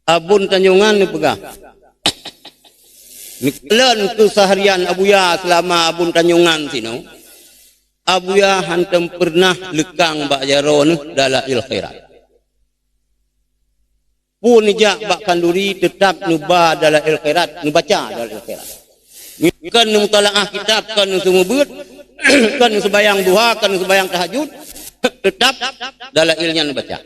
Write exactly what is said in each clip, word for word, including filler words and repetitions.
Abon Tanjongan neupeugah, neukalon keuseharian Abuya seulama Abon Tanjongan sinoe, Abuya hántom peureunah leukang bak jaroe neuh Dalail Khairat. Peue neujak bak khanduri, teutab neuba Dalail Khairat, neubaca Dalail Khairat. Kon neumutalaah kitab, kon neuseumeubeuet, kon neuseumayang duha, kon neuseumayang tahajud, teutab Dalail nyan neubaca.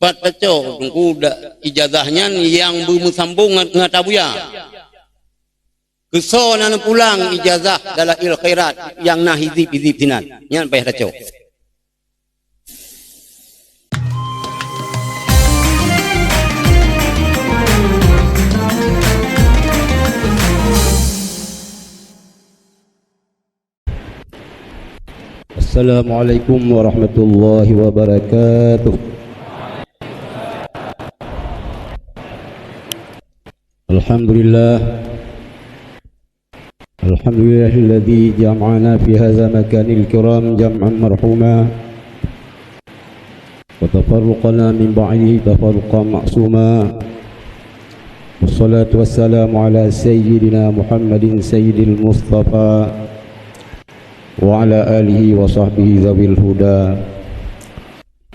Pat tacok Teungku da-, ijazah nyan nyang beumeusambong ngat-, ngat Abuya. Keusoe na neupulang ijazah Dalail Khairat nyang na hizib-hizib sinan. Nyan payah tacok. Assalamualaikum warahmatullahi wabarakatuh. Alhamdulillah. Alhamdulillahilladzi jama'ana fi hadza makanil kiram jam'an marhuma. Wa tafarraqana min ba'dihi tafarruqan ma'suma. Wassalatu wassalamu ala sayyidina Muhammadin sayyidil mustafa wa ala alihi wa sahbihi zawil huda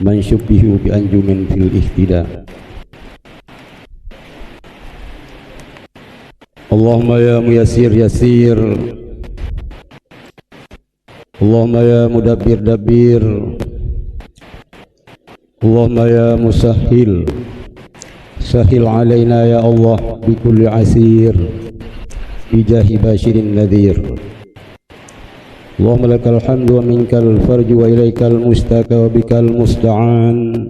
man syubbihu bi anjumin fil ihtida. Allahumma ya muyassir yassir. Allahumma ya mudabbir dabbir. Allahumma ya musahhil, sahhil alaina ya Allah bi kulli asir, bi jahi basyirin nadhir. Allahumma lakal hamdu wa minkal farju wa ilaikal mustaka wa bikal musta'an.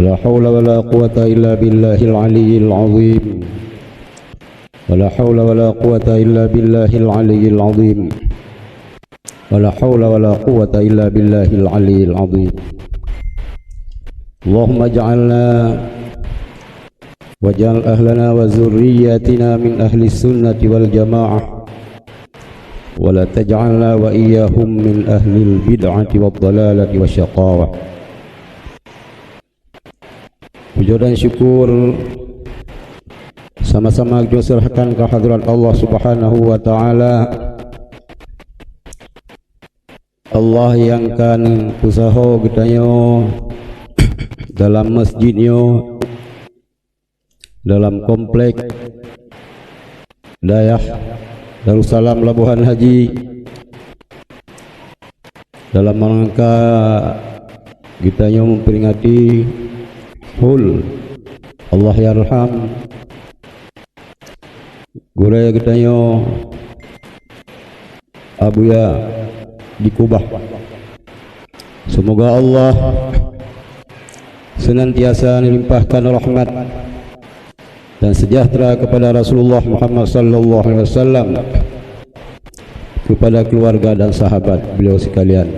La haula wa la quwwata illa billahil aliyyil azim. Wa la haula wa la quwwata illa billahil aliyyil azim. Wa la haula wa la quwwata illa billahil aliyyil azim. Allahumma ij'alna waj'al ahlana wa dzurriyyatina min ahlis sunnati wal jamaah. Wa la taj'alna wa iyyahum min ahlil bid'ati wad dhalalati wasy syaqawah. Puja dan syukur sama-sama geuserahkan keu hadrat Allah Subhanahu wa Ta'ala. Allah nyang ka neupeusaho geutanyoe dalam masjid nyoe, dalam komplek Dayah Darussalam Labuhan Haji, dalam rangka geutanyoe memperingati haul Allahyarham gurée geutanyoe Abuya di Kubah. Semoga Allah senantiasa melimpahkan rahmat dan sejahtera kepada Rasulullah Muhammad sallallahu alaihi wasallam, kepada keluarga dan sahabat beliau sekalian.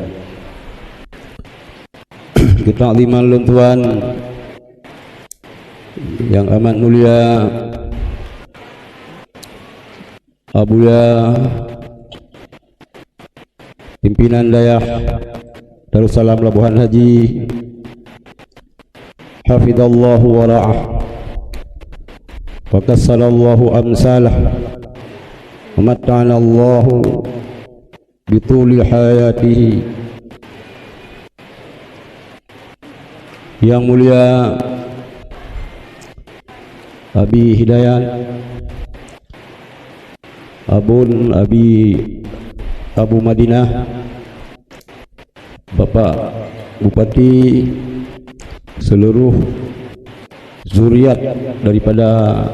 Keutakziman lôn tuan yang amat mulia, Abuya pimpinan Dayah Darussalam Labuhan Haji, hafizallahu wa ra'ah, wa kassalallahu amsalah, wa matta'anallahu bituli hayatihi. Yang mulia Abi Hidayat, Abon Abi Abu Madinah, Bapak Bupati, seluruh zuriat daripada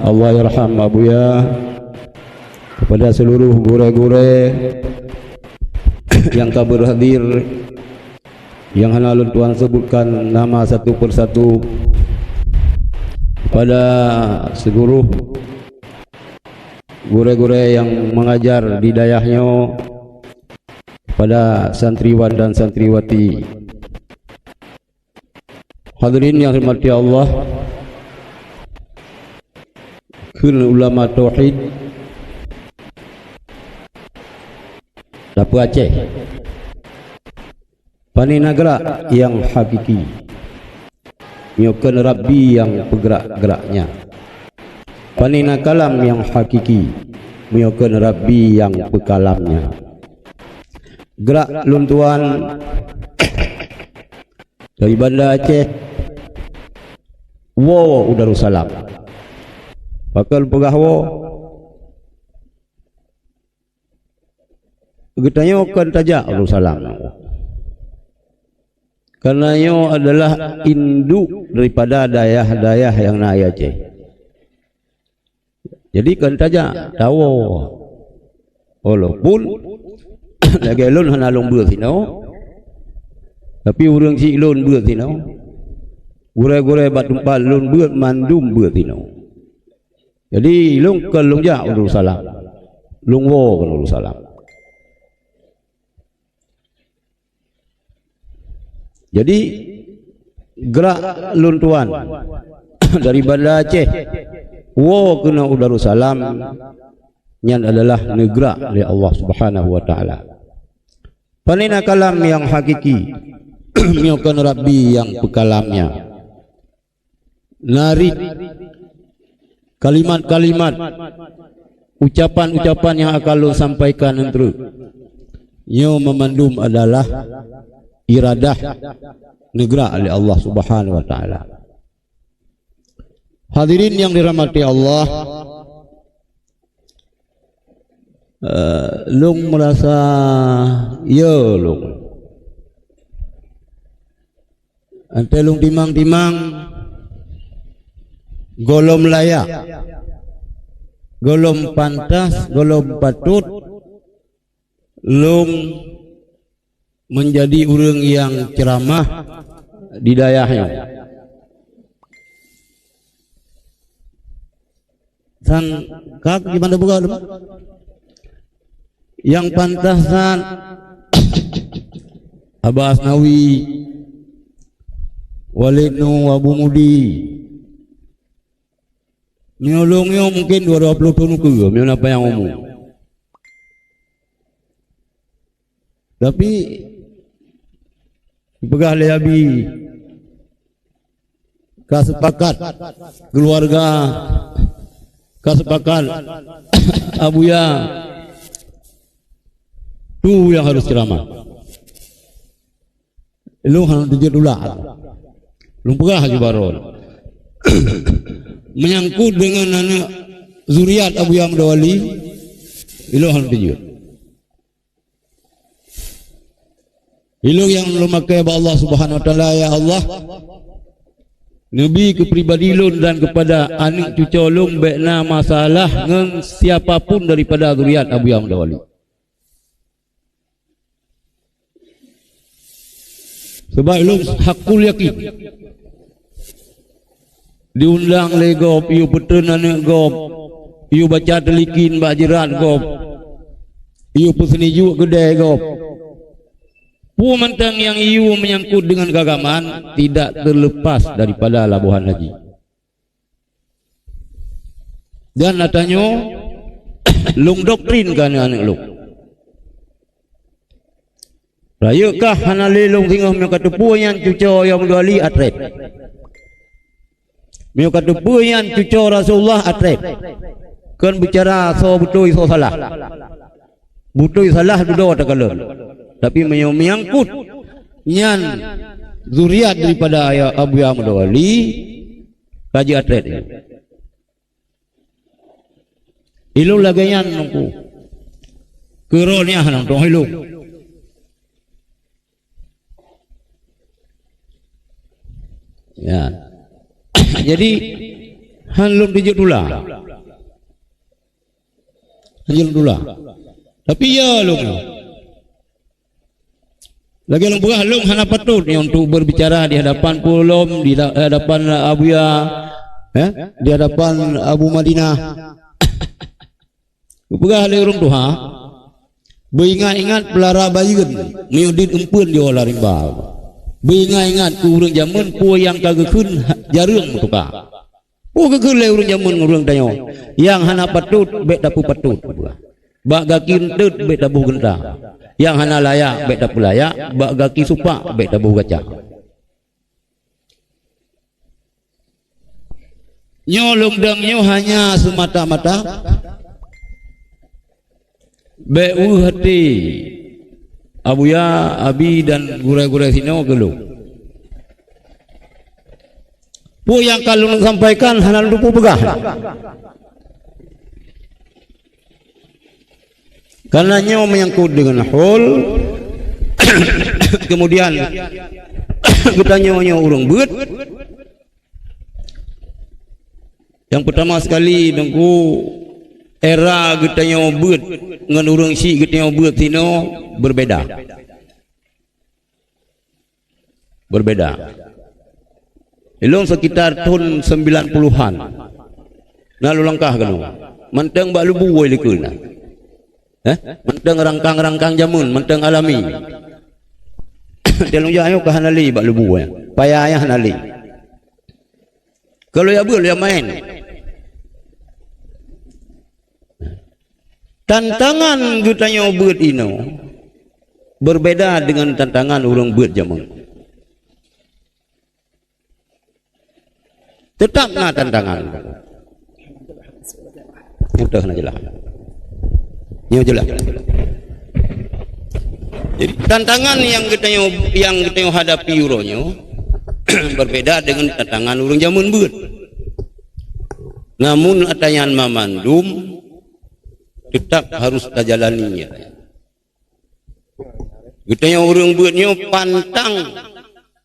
Allahyarham Abuya, kepada seluruh gurée-gurée yang ka berhadir, yang hana lôn tuan sebutkan nama satu persatu, kepada seluruh gurée-gurée yang mengajar di dayah nyoe, kepada santriwan dan santriwati. Hadirin yang dirahmati Allah, kheun ulama tauhid dapur Aceh. Pane na grak nyang hakiki, meunyoe kheun Rabbi nyang peugrak-graknya. Pane na kalam nyang hakiki, meunyoe kheun Rabbi nyang peukalamnya. Grak lôn tuan dari Banda Aceh woe u Darussalam. Pakon peugah woe? Geutanyoe kon tajak u Darussalam. Karena nyoe adalah induk daripada dayah-dayah nyang na di Aceh. Jadi kon tajak, tawoe. Walaupun lagèe lôn hana lôn beuet sinoe, tapi ureueng chik lôn beuet sinoe. Gurèe-gurèe bak teumpat lôn beuet mandum beuet sinoe. Jadi lôn kon lôn jak u Darussalam. Lôn woe kon u Darussalam. Jadi grak lôn tuan dari Banda Aceh woe keunoe u Darussalam, nyan adalah neugrak lé Allah Subhanahu wa Taala. Pane na kalam nyang hakiki, meunyoe kon Rabbi nyang peukalamnya. Narit kalimat-kalimat, ucapan-ucapan nyang akan lôn sampaikan nyan treuk. Nyoe meumandum adalah iradah neugrak lé Allah Subhanahu wa Taala. Hadirin nyang dirahmati Allah, eh, lôn meurasa, ya lôn. Watèe lôn timang-timang, gohlom layak, gohlom pantas, gohlom patôt lôn meunjadi ureueng nyang ceuramah di dayah nyoe. Sang ka di Banda Buga lom. Nyang pantas nyan Aba Asnawi, Walid Nu, Abu Mudi. Meunyoe lôn nyoe mungken dua, dua ploh thôn ukeue, meunyoe na panyang umu. Tapi peugah lé Abi, ka sepakat keuluwarga, ka sepakat Abuya, tu nyang harôh ceuramah. Lôn hana teujeuet tulak. Lôn peugah laju baroe. Menyangkut deungon aneuk zuriat Abuya Muda Wali, lôn hana teujeuet. Ilôn nyang lôn lakèe bak Allah Subhanahu wa Taala, ya Allah, neubi keu pribadi lôn dan keupada aneuk cucoe lôn bèk na masalah ngon siapa pun daripada zuriat Abuya Muda Wali. Sabab lôn hakul yakin, diundang lé gob, yue peutreun aneuk gob, yue baca teulikin bak jeurat gob, yue peuseuneuk jok keudè gob. Peue mantong nyang yue meunyangkot deungon keagamaan tidak terlepas daripada labohan haji. Dan ata nyoe lôn doktrin keu aneuk-aneuk lôn. Rayeuk kah hana lé lôn singoh meunyoe ka teupeue nyan cucoe Abuya Muda Wali atrét. Meunyoe ka teupeue nyan cucoe Rasulullah atrét. Kon bicara soe beutôi soe salah. Beutôi salah dudoe takalon. Tapi meunyoe meunyangkot nyan zuriat daripada Abuya Muda Wali, ka jeuet atrét. Ilôn lagèe nyan Teungku. Keu droeneuh hana teuntèe ilôn. Ya. Jadi hana lôn teujeuet tulak. Hana lôn tulak. Tapi ya lôn. Lagèe lôn peugah, lôn hana patôt nyoe untuk berbicara di hadapan peue lom, di hadapan Abuya, eh, di hadapan Abu Madinah. Geupeugah lé ureueng tuha, beuingat-ingat peulara bayeuen, meunyoe dit eumpeuen jiôh lam rimba. Beuingat-ingat keu ureueng jameun peue nyang ka geukheun jareueng meutuka. Peue geukheun lé ureueng jameun ngon ureueng tanyoe, nyang hana patôt bèk tapeupatôt. Bak gaki eunteut bèk taboh geunta. Nyang hana layak bék tapeulayak, bak gaki supak bék taboh gaca. Nyoe lôn dong nyoe hanya semata-mata bék weueh até Abuya, Abi dan gurée-gurée sinoe keu lôn. Peue nyang ka lôn sampaikan hana lôn teupeue peugah. Karena nyoe menyangkut dengan haul, kemudian geutanyoe nyoe ureuëng beuet. Yang pertama sekali, Teungku, era geutanyoe beuet ngon ureuëng syiek geutanyoe beuet sinoe berbeda. Berbeda. Ilong sekitar tahun sembilan puluhan na lôn langkah keunoe. Mantong bak lubu woe likeu na. Eh? Mantong rangkang-rangkang jameun, mantong alami. Dia lôn jak nyoe ka hana lé bak lubu woe. Paya ayah hana lé. Kalau ya beul ya main. Tantangan geutanyoe beuet inoe berbeda dengan tantangan ureuëng beuet jameun. Tetap na tantangan. Nyata na jelas. Nyoe jelas. Jadi tantangan yang geutanyoe, yang geutanyoe hadapi uroe nyoe berbeda dengan tantangan ureuëng jameun beuet. Namun ata nyan mamandum tetap harus tajalani, ya. Geutanyoe ureuëng beuet nyoe pantang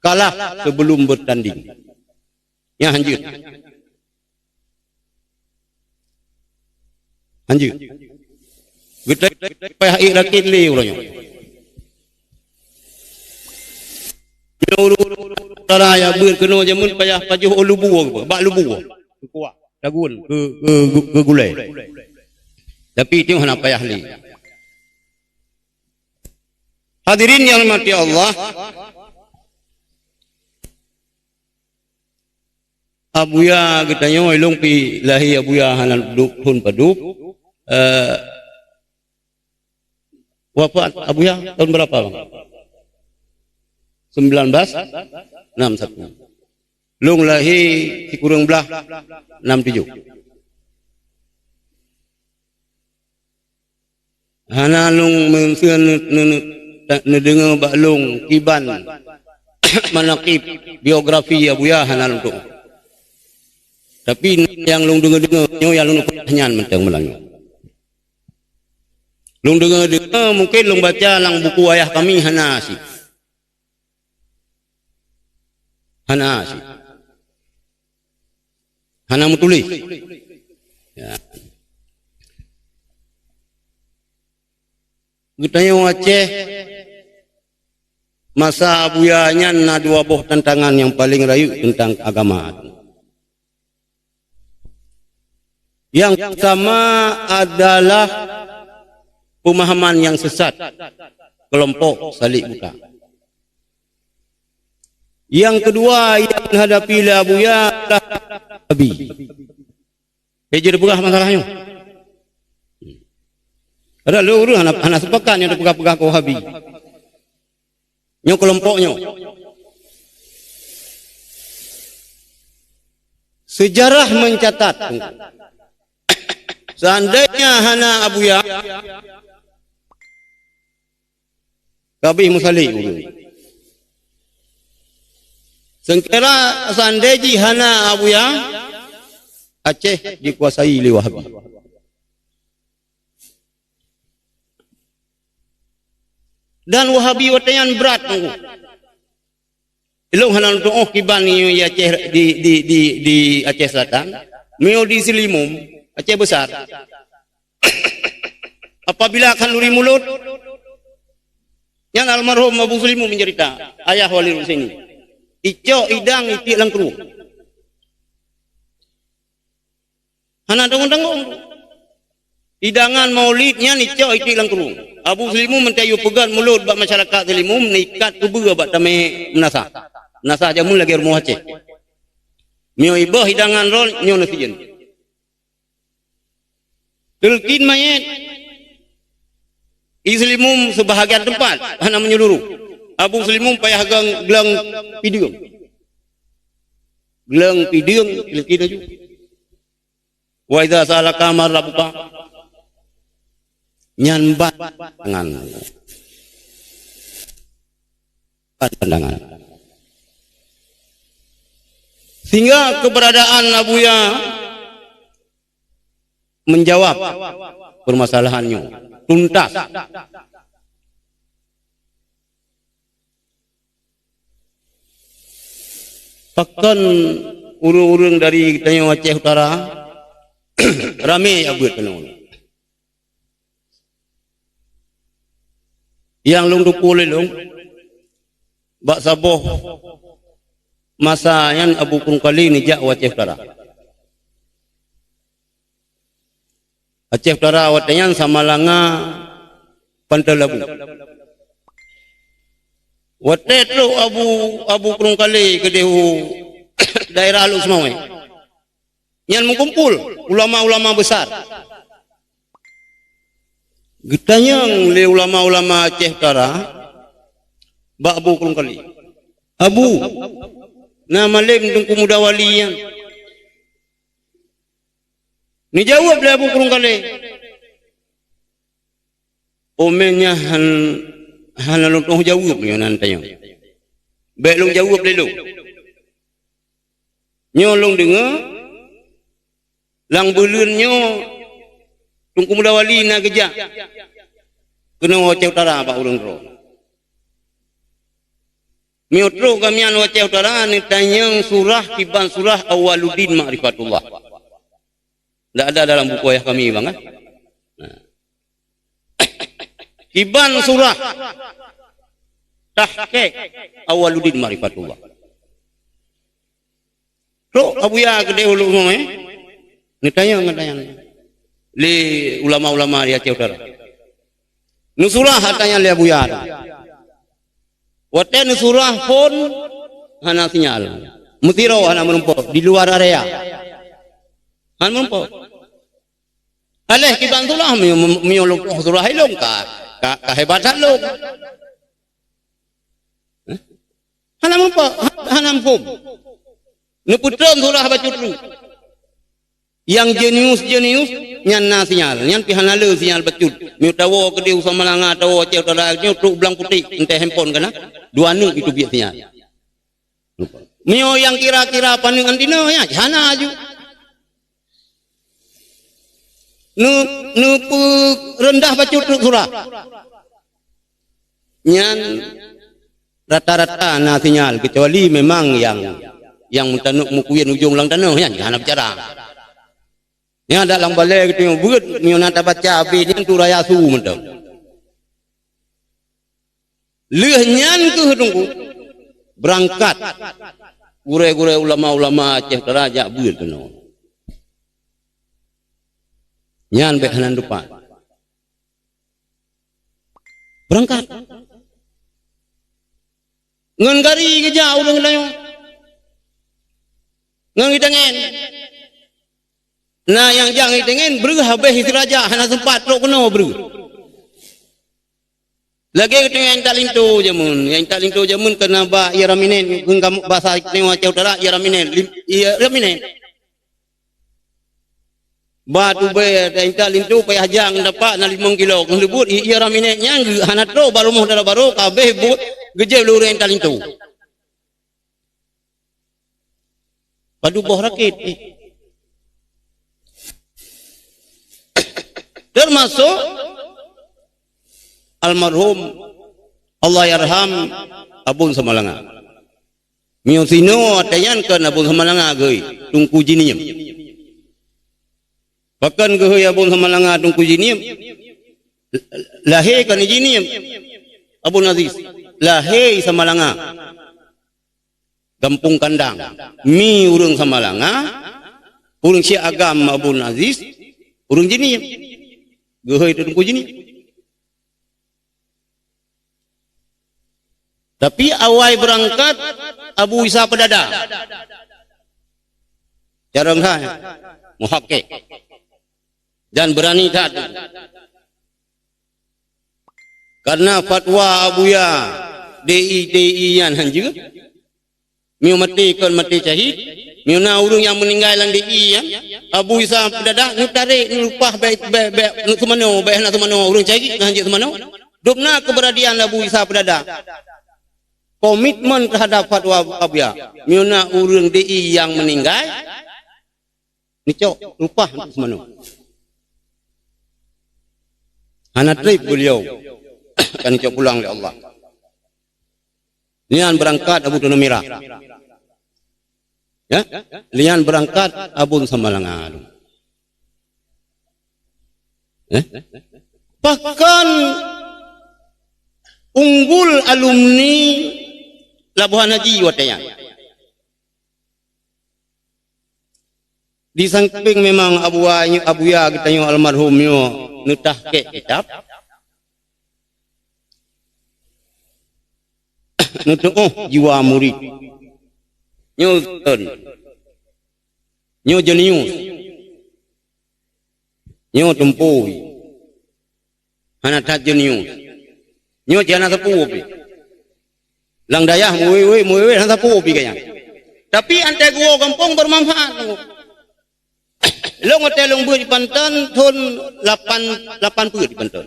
kalah sebelum bertanding. Nyan hanjeuet. Hanjeuet. Geutanyoe payah ék rakét lé uroe nyoe. Nyoe ureuëng dara nyang beuet keunoe jameun payah pajoh u lubu, bak lubu. Keu kuah, dagun, keu, keu, keu gulai. Tapi itu hana payah lé. Hadirin yang dirahmati Allah, Abuya geutanyoe, ilong pi lahé Abuya hana duek thon padub. Eh, wafat Abuya tahun berapa, Bang? Sembilan belas enam satu. Long lahé sikureueng blaih enam tujoh. Hana long meuseu ne-, ne-, ne-, ta-, neudeungoe bak long kiban manaqib biografi Abuya, hana long tu'oh. Tapi nyang long deungoe-deungoe nyoe nyang long peugah nyan mantong meulanjut. Long deungoe-deungoe mungken long baca lam buku ayah kami hana sit. Hana sit. Hana meutuléh. Ya. Geutanyoe Aceh, masa Abuya nyan na dua boh tantangan nyang paleng rayeuk teuntang agama. Nyang pertama adalah pemahaman nyang sesat, kelompok salib buta. Nyang keudua nyang hadapi lé Abuya adalah Wahabi. Bék jeuet peugah masalah nyoe. Ada lé ureuëng hana, hana sepakat nyang teupeugah-peugah keu Wahabi. Nyoe kelompok nyoe. Sejarah mencatat, seandainya hana Abuya, kabéh meusalib ureuëng. Seukira seandai jih hana Abuya, Aceh dikuasai lé Wahabi. Dan Wahabi watée nyan brat, Teungku. Ilong hana tu'oh kiban nyoe di Aceh, di, di, di, di Aceh Selatan. Meunyoe di Seulimum, Aceh Besar. Apabila khanduri mulod, nyan almarhum Abu Seulimum mencerita, ayah Walid Husaini. Icok idang itiek lam krueng. Hana tanggong-tanggong. Hidangan maulid nyan icok itiek lam krueng. Abu Seulimum meuntée yue peugét mulod bak masyarakat Seulimum, neuikat keubeue bak tamé meunasah. Meunasah jameun lagée rumoh Aceh. Meunyoe ibeuh hidangan rot, nyoe neusijeuen. Teulkin manyét. I Seulimum seubahagian teumpat, hana meunyeuluruh. Abu Seulimum payah glang, glang pideueng. Glang pideueng, leuti laju. "Wa idza sa'alaka man rabbuka." Nyan ban pandangan. Ban pandangan. Sehingga keberadaan Abuya menjawab permasalahan nyoe tuntas. Pakon ureuëng-ureuëng dari tanyoe Aceh Utara ramé jak beuet keunoe? Nyang lôn teupeue lé lôn, bak saboh masa nyan Abu Krueng Kale neujak u Aceh Utara. Aceh Utara watée nyan Samalanga, Pantai Labu. Watée trok Abu, Abu Krueng Kale keudeh u daerah Lhokseumawe, nyan meukumpul ulama-ulama besar. Geutanyong lé ulama-ulama Aceh Utara bak Abu Krueng Kale, "Abu, na malem Teungku Muda Wali nyan?" Neujaweueb lé Abu Krueng Kale, "Umen nyan han, hana lôn tuoh jaweueb nyoe nan tanyong. Bék lôn jaweueb lé lôn. Nyoe lôn deungoe, lam buleuen nyoe Teungku Muda Wali na geujak keunoe Aceh Utara bak ureuëng droe. Meunyoe trok gobnyan u Aceh Utara, neutanyong surah kiban surah Awwaluddin Ma'rifatullah. Ndak ada dalam buku ayah kami, bang, eh? Nah. Kiban surah tahqiq Awwaluddin Ma'rifatullah. Trok Abuya keudeh u Lhokseumawe, eh? Neutanyong, neutanyong lé ulama-ulama di Aceh Utara. Neusurah ata nyan lé Abuya. Watée neusurah phon hana sinyal. Meusidroe hana meurumpok di luar area. Hana meurumpok. Aléh kiban surah meunyoe, meunyoe lôn poh surah ilong ka, ka, ka hebat that lôn. Eh? Hana meurumpok, ha-, hana muphom. Neupeutrön surah bacut tu. Nyang jenius-jenius nyan na sinyal, nyan pih hana le sinyal bacut. Meunyoe tawoe keudeh u Samalanga, tawoe Aceh Utara nyoe trok Blang Putéh, entah handphone kana, dua neuk itu biet sinyal. Meunyoe nyang kira-kira paneuk antena, nyan hana aju. Ne-, neupeureundah bacut trok surah. Nyan rata-rata na sinyal, keucuali memang nyang, nyang meutanok meukuyen ujong lam tanoh, nyan hana bicara. Nyan dak lam balée geutanyoe beuet, meunyoe na tabaca abéh nyan tu raya su mantong. Lheueh nyan keuh Teungku, beurangkat gurée-gurée ulama-ulama Aceh Utara jak beuet keunoe. Nyan bék hana dupat. Beurangkat. Ngon gari geujak ureuëng laén. Ngon geutangen. Na nyang jak ngon geutangen, breuh habéh istirahat, hana seumpat trok keunoe breuh. Lagée geutanyoe nyang intat linto jameun. Nyang intat linto jameun keunan bak ie raminen, keu basa geutanyoe Aceh Utara, ie raminen, lim-, ie raminen. Bak tubée, nyang intat linto payah jak ngon tapak na limong kilo. Keu leubuet, ie, ie raminen nyan geu-, hana trok bak rumoh dara barô, ka abéh buet, geujép lé ureuëng intat linto. Padub boh rakét, eh. Teumasok almarhum Allahyarham Abon Samalanga. Meunyoe sinoe ata nyan kon Abon Samalanga geuhôi, Teungku Jiniem. Pakon geuhôi Abon Samalanga Teungku Jiniem? Lahé kon Jiniem, Abon Aziz. Lahé Samalanga. Gampông Kandang. Mi ureuëng Samalanga, ureuëng syèk agam Abon Aziz, ureuëng Jiniem. Geuhôi Teungku Jiniem. Tapi awai beurangkat, Abu Isa Peudada. Carông hai, muhakik. Dan beurani that. Karena fatwa Abuya, D I, D I nyan hanjeuet. Meunyoe maté kon maté syahid, meunyoe na ureuëng nyang meuninggai lam D I nyan, Abu Isa Peudada, neutarek, neulupah, bèk, bèk, bèk, neuseumanoe, bèk hana seumanoe, ureuëng syahid hanjeuet seumanoe. Dum na keubeuradian Abu Isa Peudada. Komitmen terhadap fatwa Abuya. Meunyoe na ureuëng D I nyang meuninggai, neucok lupah untuk seumanoe. Hana trép beliau akan neucok pulang lé Allah. Nyan beurangkat Abu Tanoh Mirah. Ya? Nyan beurangkat Abu Samalanga. Eh? Pakon unggul alumni Labuhan Haji watèe nyan. Di samping memang Abuya, Abuya geutanyoe almarhum nyoe neutahqiq kitab, neutuoh jiwa murit. Nyoe kon. Nyoe jenius. Nyoe tumpôi. Hana that jenius. Nyoe cit hana sapeue pih. Lam dayah meuwé-wé, meuwé-wé hana sapeue pih gobnyan. Tapi 'an teuh geuwoe gampông beumanfaat. Lôn watèe lôn beuet di Panton thôn lapan, lapan peuet di Panton.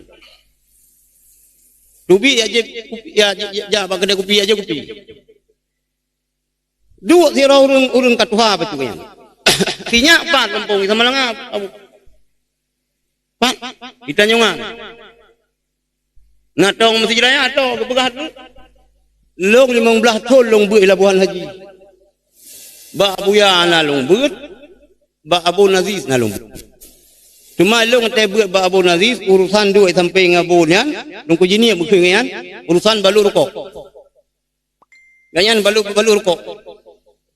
Teubiet jak jép kupi, ya, ya, ya, jak bak keudè kupi, jak jép kupi. Duek sidroe ureuëng, ureuëng ka tuha bacut nyan. Si nyak pat gampông di Samalanga, Abu. Pat, di Tanjongan. Na tong meuseujid raya, atau geupeugah tu. Lôn limong blaih thôn lôn beuet di Labuhan Haji. Bak Abuya na lôn beuet, bak Abu Aziz na lôn beuet. Teuma lôn watèe beuet bak Abu Aziz, urusan duek sampéng Abu nyan, lôn kujiniek bukeueng nyan, urusan balu rukok. Gobnyan balu, balu rukok.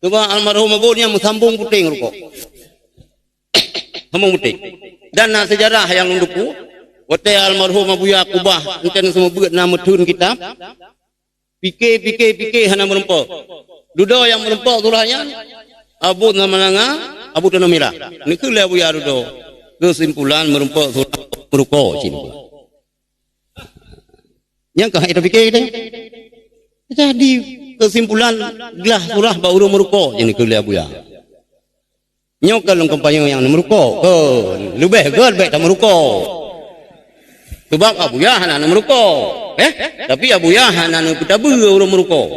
Teuma almarhum Abu nyan meusambong puténg rukok. Sambong puténg. Dan na seujarah nyang lôn teupeue, watèe almarhum Abuya keubah, enteuk seumeubeuet na meutheun kitab, pike, pike, pike hana meurumpok. Dudoe nyang meurumpok surah nyan, Abu Samalanga, Abu Tanoh Mirah. Neukheun lé Abuya dudoe. Keusimpulan meurumpok surah meurukok cit. Nyang ka hai tapike teuh. Jadi keusimpulan glah surah bak ureuëng meurukok nyang dikeue lé Abuya. Nyoe kon lôn kampanye nyang meurukok, kon leubeh göt bèk tameurukok. Sebab Abuya hana neumeurukok, eh? Tapi Abuya hana neupeutabeue ureuëng meurukok.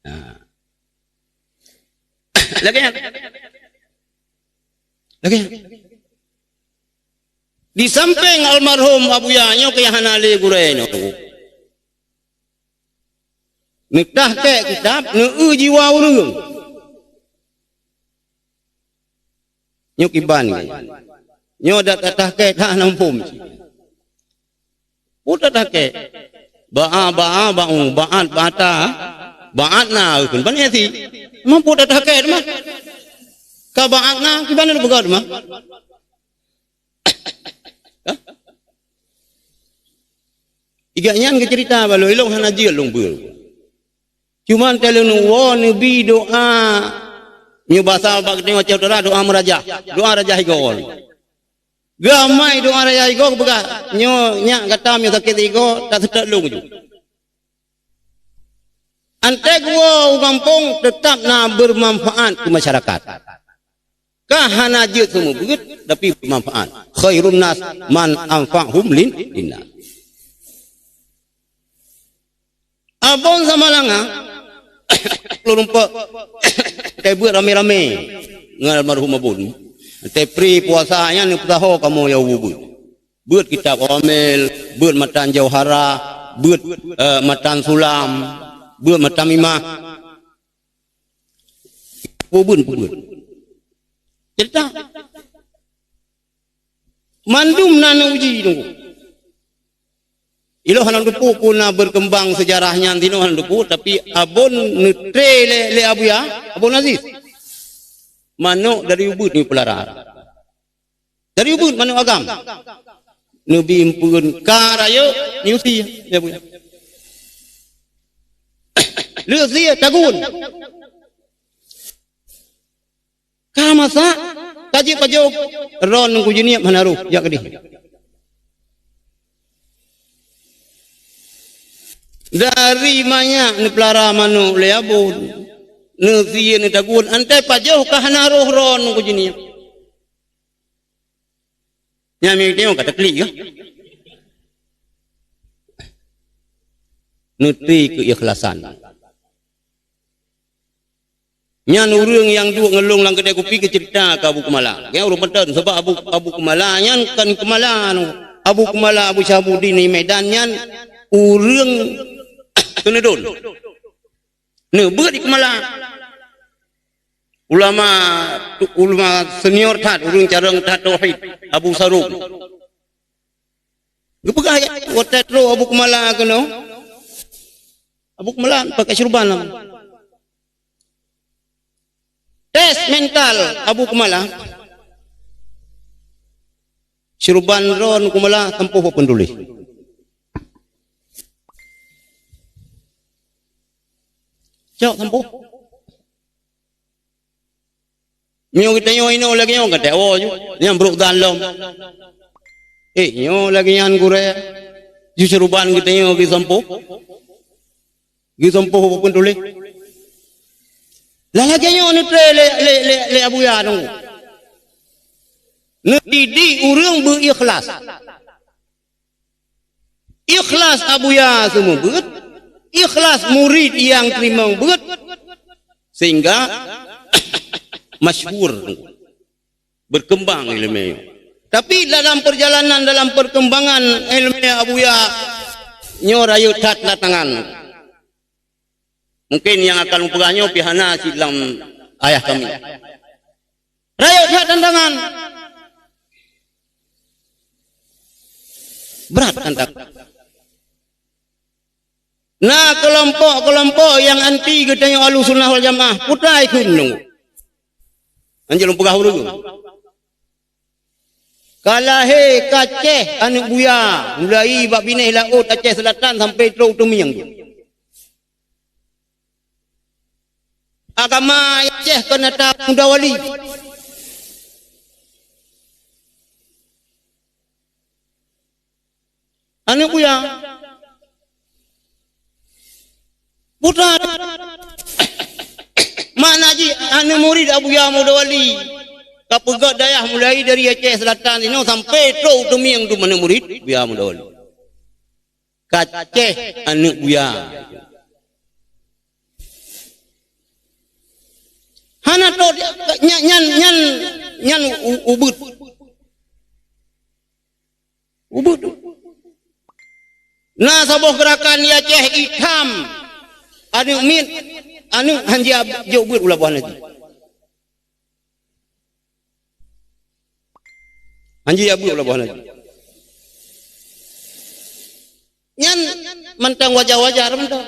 Nah. Lagèe nyan. Lagèe nyan. Di sampéng almarhum Abuya nyoe keuh hana lé gurèe nyoe. Neutahkèk kitab, neueu jiwa ureuëng. Nyoe kiban nyoe. Nyoe dak tatahkèk that hana muphom. Peue tatahkèk? Ba'a, ba'a, ba'u, ba'at, ba'ata, ba'atna, kheun ban esi. Mampu tatahkèk teuma. Ka ba'atna, kiban neupeugah teuma. Hah? Igak nyan geuceurita bak lôn, ilôn hana jeuet lôn beuet. Cuman teuh lôn woe neubi doa, nyoe basa bak geutanyoe Aceh Utara, doa meurajah, doa rajah igoe. Geuamai doa rajah igoe geupeugah, nyoe nyak gata meunyoe sakét igoe, taseutôt lôn ju. Anté geuwoe u gampông teutap na beumanfaat keu masyarakat. Ka hana jeuet seumeubeuet, tapi beumanfaat. Khairun nas man anfa'hum lin, linnas. Abon Samalanga, lôn rumpok, teuh beuet ramé-ramé ngon almarhum Abon. Teuh pri puasa nyan neupeusaho kamoe nyang beuet. Beuet kitab Awamil, beuet matan Jauharah, beuet, eh, matan Sulam, beuet matan Mimah. Peubeuet, peubeuet. Ceurita. Mandum na neuuji teungku. Ilôn hana teupeu peue na beukeumbang seujarah nyan sinoe hana teupeu, tapi Abon neutre lé, lé Abuya, Abon Aziz. Manok dari ubeut neupeulara. Dari ubeut manok agam. Neubi empeuen ka rayeuk, neusie, ya, Bu. Leusie tagun. Ka masak, ka jeuet pajoh, ron ngon kujiniep hana roh, jak keudeh. Dari manyak neupeulara manok lé abon, neusie neutagun, antai pajoh ka hana roh ron ku jiniep. Nyan meunyoe ka teuklik kah? Neuti keu ikhlasan. Nyan ureuëng nyang duek ngon lôn lam keudè kupi geuceurita keu Abu Keumala. Nyan ureuëng mantong, sabab Abu, Abu Keumala nyan kon Keumala. Abu Keumala Abu Syahabuddin di Medan nyan ureuëng Teunudon. Neubeuet di Keumala. Ulama, ulama senior that, ureuëng carông that tauhid, Abu Sarung. Geupeugah watée trok Abu Keumala keunoe. Abu Keumala pakai syurban lom. Tes mental Abu Keumala. Syurban droe Keumala sampôh bak peuntuleh. Cok sampôh. Meunyoe geutanyoe inoe lagée nyoe ka tawoe ju, nyang brok dan lom. Eh, nyoe lagée nyan gurée, ju syurban geutanyoe geusampôh. Geusampôh bak peuntuleh. Lah lagée nyoe neutre lé, lé, lé, lé Abuya nyoe. Neudidik ureuëng beu ikhlas. Ikhlas Abuya seumeubeuet, ikhlas murid nyang teurimong beuet, sehingga masyhur, berkembang iéleumé. Tapi dalam perjalanan, dalam perkembangan iéleumé Abuya, nyoe rayeuk that tantangan. Mungkin nyang akan mupeugah nyoe pih hana cit lam ayah kami. Rayeuk that tantangan. Brat tantangan. Na keulompok-keulompok nyang anti geutanyoe Ahlussunnah wal Jamaah, putai kheun nyoe. Anjeut lôn peugah ureuëng. Ka lahé ka Aceh aneuëk buya, mulai bak binéh laôt Aceh Selatan sampai trok u Teumieng. Agama Aceh keuneuk that muda wali. Aneuëk buya. Putra. Makna jih aneuëk murid Abuya Muda Wali. Ka peugöt dayah mulai dari Aceh Selatan inoe sampai trok u Teumieng tu aneuëk murid Abuya Muda Wali. Ka Aceh aneuëk buya. Hana trok nyan, nyan, nyan, nyan u-, ubeuet. Ubeuet. Na saboh geurakan di Aceh itam. Aneuëk miet, aneuëk hanjeuet jok beuet u laboh Haji. Hanjeuet beuet u laboh Haji. Nyan mantong wajar-wajar mantong.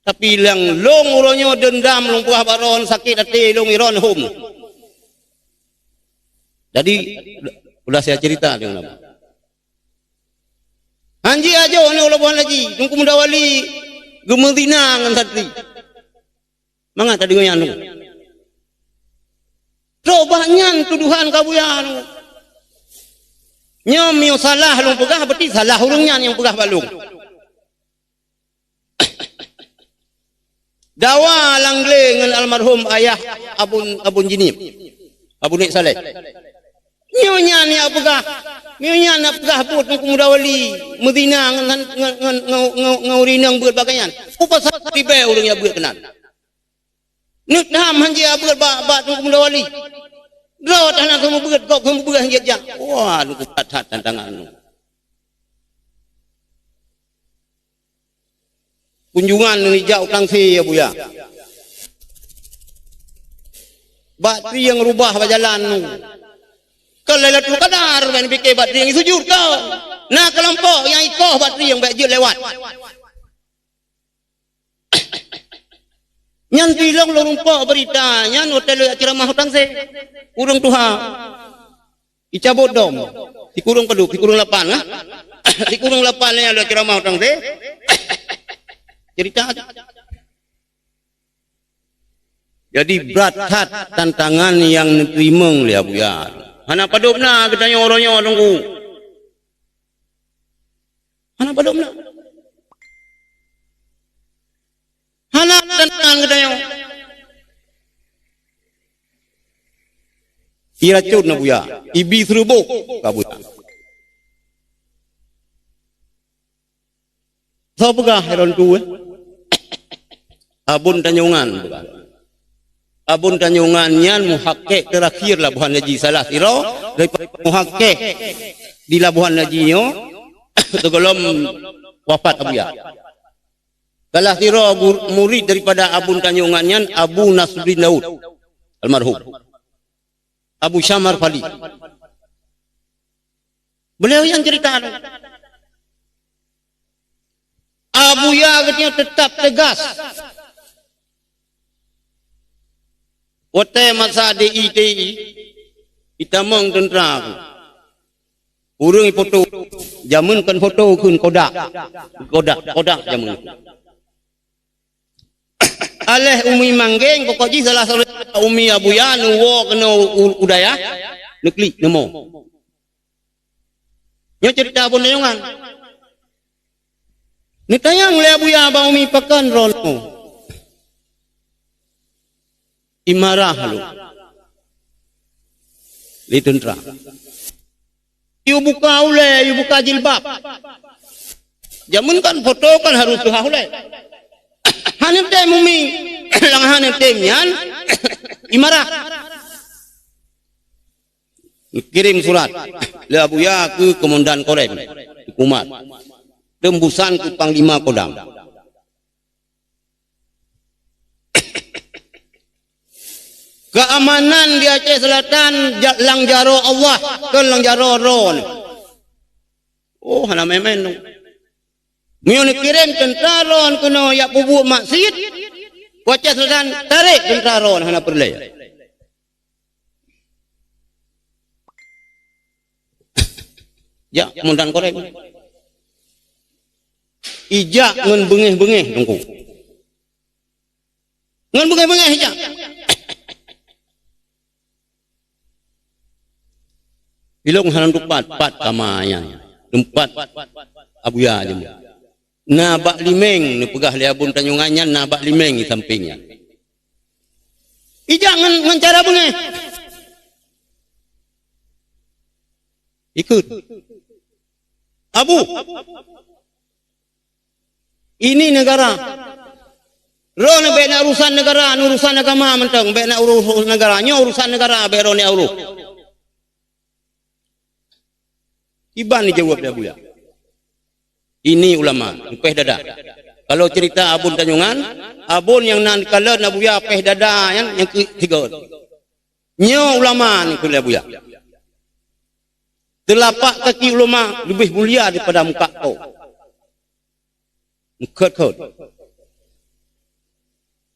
Tapi nyang lôn uroe nyoe deundam lôn peugah bak droen, sakét até lôn iron hom. Jadi, udah saya cerita dengan apa. Hanji ajo ni ulah buhan lagi, Teungku Muda Wali geumeuzina ngon santri. Mangat tadeungoe nyan. Trok bak nyan tuduhan ka buya nyoe. Nyoe meunyoe salah lôn peugah, berarti salah ureuëng nyan nyang peugah bak lôn. Dawa Langlé ngon almarhum ayah Abon, Abon Jinim, Abon Nik Saleh. Nyoe nyan nyang peugah, nyoe nyan nyang peugah buet Teungku Muda Wali meuzina ngon, ngon, ngon, ngon, ngon, ngon ureuëng inong beuet bak gobnyan. Peue pasal ribée ureuëng nyang beuet keunan? Neuk tham hanjeuet beuet bak, bak Teungku Muda Wali. Droe hana seumeubeuet, gob seumeubeuet hanjeuet jak. Wah, nyoe brat that tantangan nyoe. Kunjungan nyoe jak u Tangse, ya Buya. Bak trieng rubah bak jalan nyoe. Kon Lailatul Qadar, ban pike bak trieng sujud kon. Na keulompok nyang ikoh bak trieng bak jeuet lewat. Nyan tilong lôn rumpok beurita nyan watée lôn jak ceuramah u Tangse. Ureuëng tuha. Icabot dom. Sikureueng padub, sikureueng lapan, ha? Sikureueng lapan lé lôn ceuramah u Tangse. Cerita. Jadi brat that tantangan nyang neuteurimong lé Abuya. Hana padub na geutanyoe uroe nyoe Teungku. Hana padub na. Tanyoe geutanyoe. Iracon Abuya, ibi seureuboh keu Abuya. Soe peugah Heron tu, eh? Abon Tanjongan peugah. Abon Tanjongan nyan muhakik terakhir Labuhan Haji, salah sidroe daripada muhakik di Labuhan Haji nyoe sigohlom wafat Abuya. Salah sidroe gur-, murid daripada Abon Tanjongan nyan Abu Nasruddin Daud, almarhum. Abu Syamar Fali. Beliau nyang cerita tu. Abuya geutanyoe teutap teugas. Watée masa D I T I, itamong teuntra tu. Ureuëng ifoto, jameun kon foto kheun, kodak. Kodak, kodak jameun. Aléh Umi Manggeng, pokok jih salah satu Umi Abuya neuwoe keunoe u-, u dayah, neuklik neumo. Nyoe cerita Abon Tanjongan. Neutanyong lé Abuya bak Umi, pakon droeneuh imarah lôn lé teuntra. Yue buka ulée, yue buka jilbab. Jameun kan foto kan harôh tuha ulée. Hana tem Umi, nyang hana tem nyan imarah. Kirém surat lé Abuya keu Komandan Korem, Kumat. Teumbusan keu Panglima Kodam. Keamanan di Aceh Selatan ja-, lam jaroe Allah, kon lam jaroe droeneuh. Oh, hana maén-maén tu. Meunyoe neukirém teuntra droeneuh keunoe jak peubuet maksiet, u Aceh Selatan, tarek teuntra droeneuh, hana peureulée. Jak Komandan Korem. Ijak ngon beungéh-beungéh, Teungku. Ngon beungéh-beungéh ijak. Ilong hana teumpat, pat kama nyan. Teumpat Abuya jameun. Na bak limeng, neupeugah lé Abon Tanjongan nyan, na bak limeng di sampéng nyan. Ijak ngon, ngon cara beungéh. Ikheun. Abu, ini negara. Droeneuh bék na urusan negara, na urusan agama mantong, bék na urus negara. Nyoe urusan negara, bék droeneuh urus. Iban jaweueb lé Abuya. Ini ulama, péh dada. Kalau cerita Abon Tanjongan, Abon nyang na neukalon Abuya péh dada nyan, nyang keu tiga. Nyoe ulama, neukheun lé Abuya. Teulapak kaki ulama leubeh mulia daripada muka kaum. Meukhot-khot.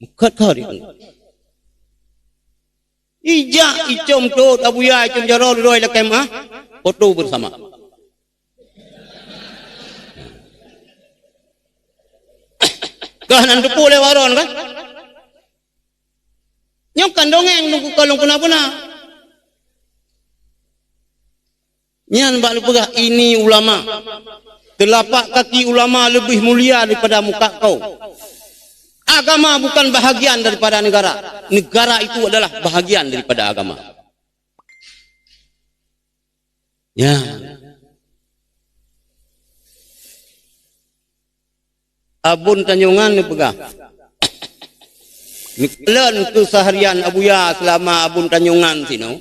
Meukhot-khot itu. Ijak icom tot Abuya, icom jaroe, dudoe lakée meu'ah, foto bersama. Kah nan teupeu lé waron kan? Nyoe kan dongeng, nunggu kalon puna-puna. Nyan bak neupeugah, ini ulama. Teulapak kaki ulama leubeh mulia daripada muka kaum. Agama bukan bahagian daripada negara. Negara itu adalah bahagian daripada agama. Ya. Abon Tanjongan neupeugah, neukalon keu seharian Abuya seulama Abon Tanjongan sinoe,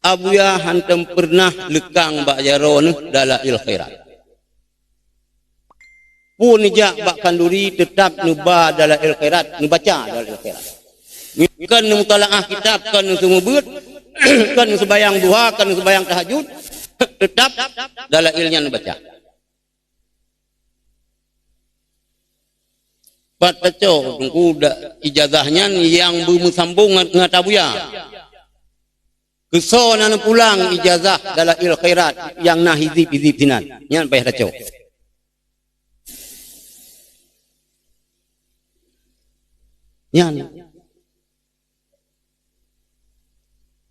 Abuya hántom peureunah leukang bak jaroe neuh dalail khairat. Peue neujak bak khanduri, teutap neuba dalail khairat, neubaca dalail khairat. Kon neumutalaah kitab, kon neuseumeubeuet, kon neuseubayang duha, kon neuseubayang tahajud, teutap dalail nyan neubaca. Pat tacok Teungku da-, ijazah nyan nyang beumeusambong ngon, ngon Abuya. Keusoe na neupulang ijazah dalail khairat nyang na hizib-hizib sinan. Nyan payah tacok. Nyan.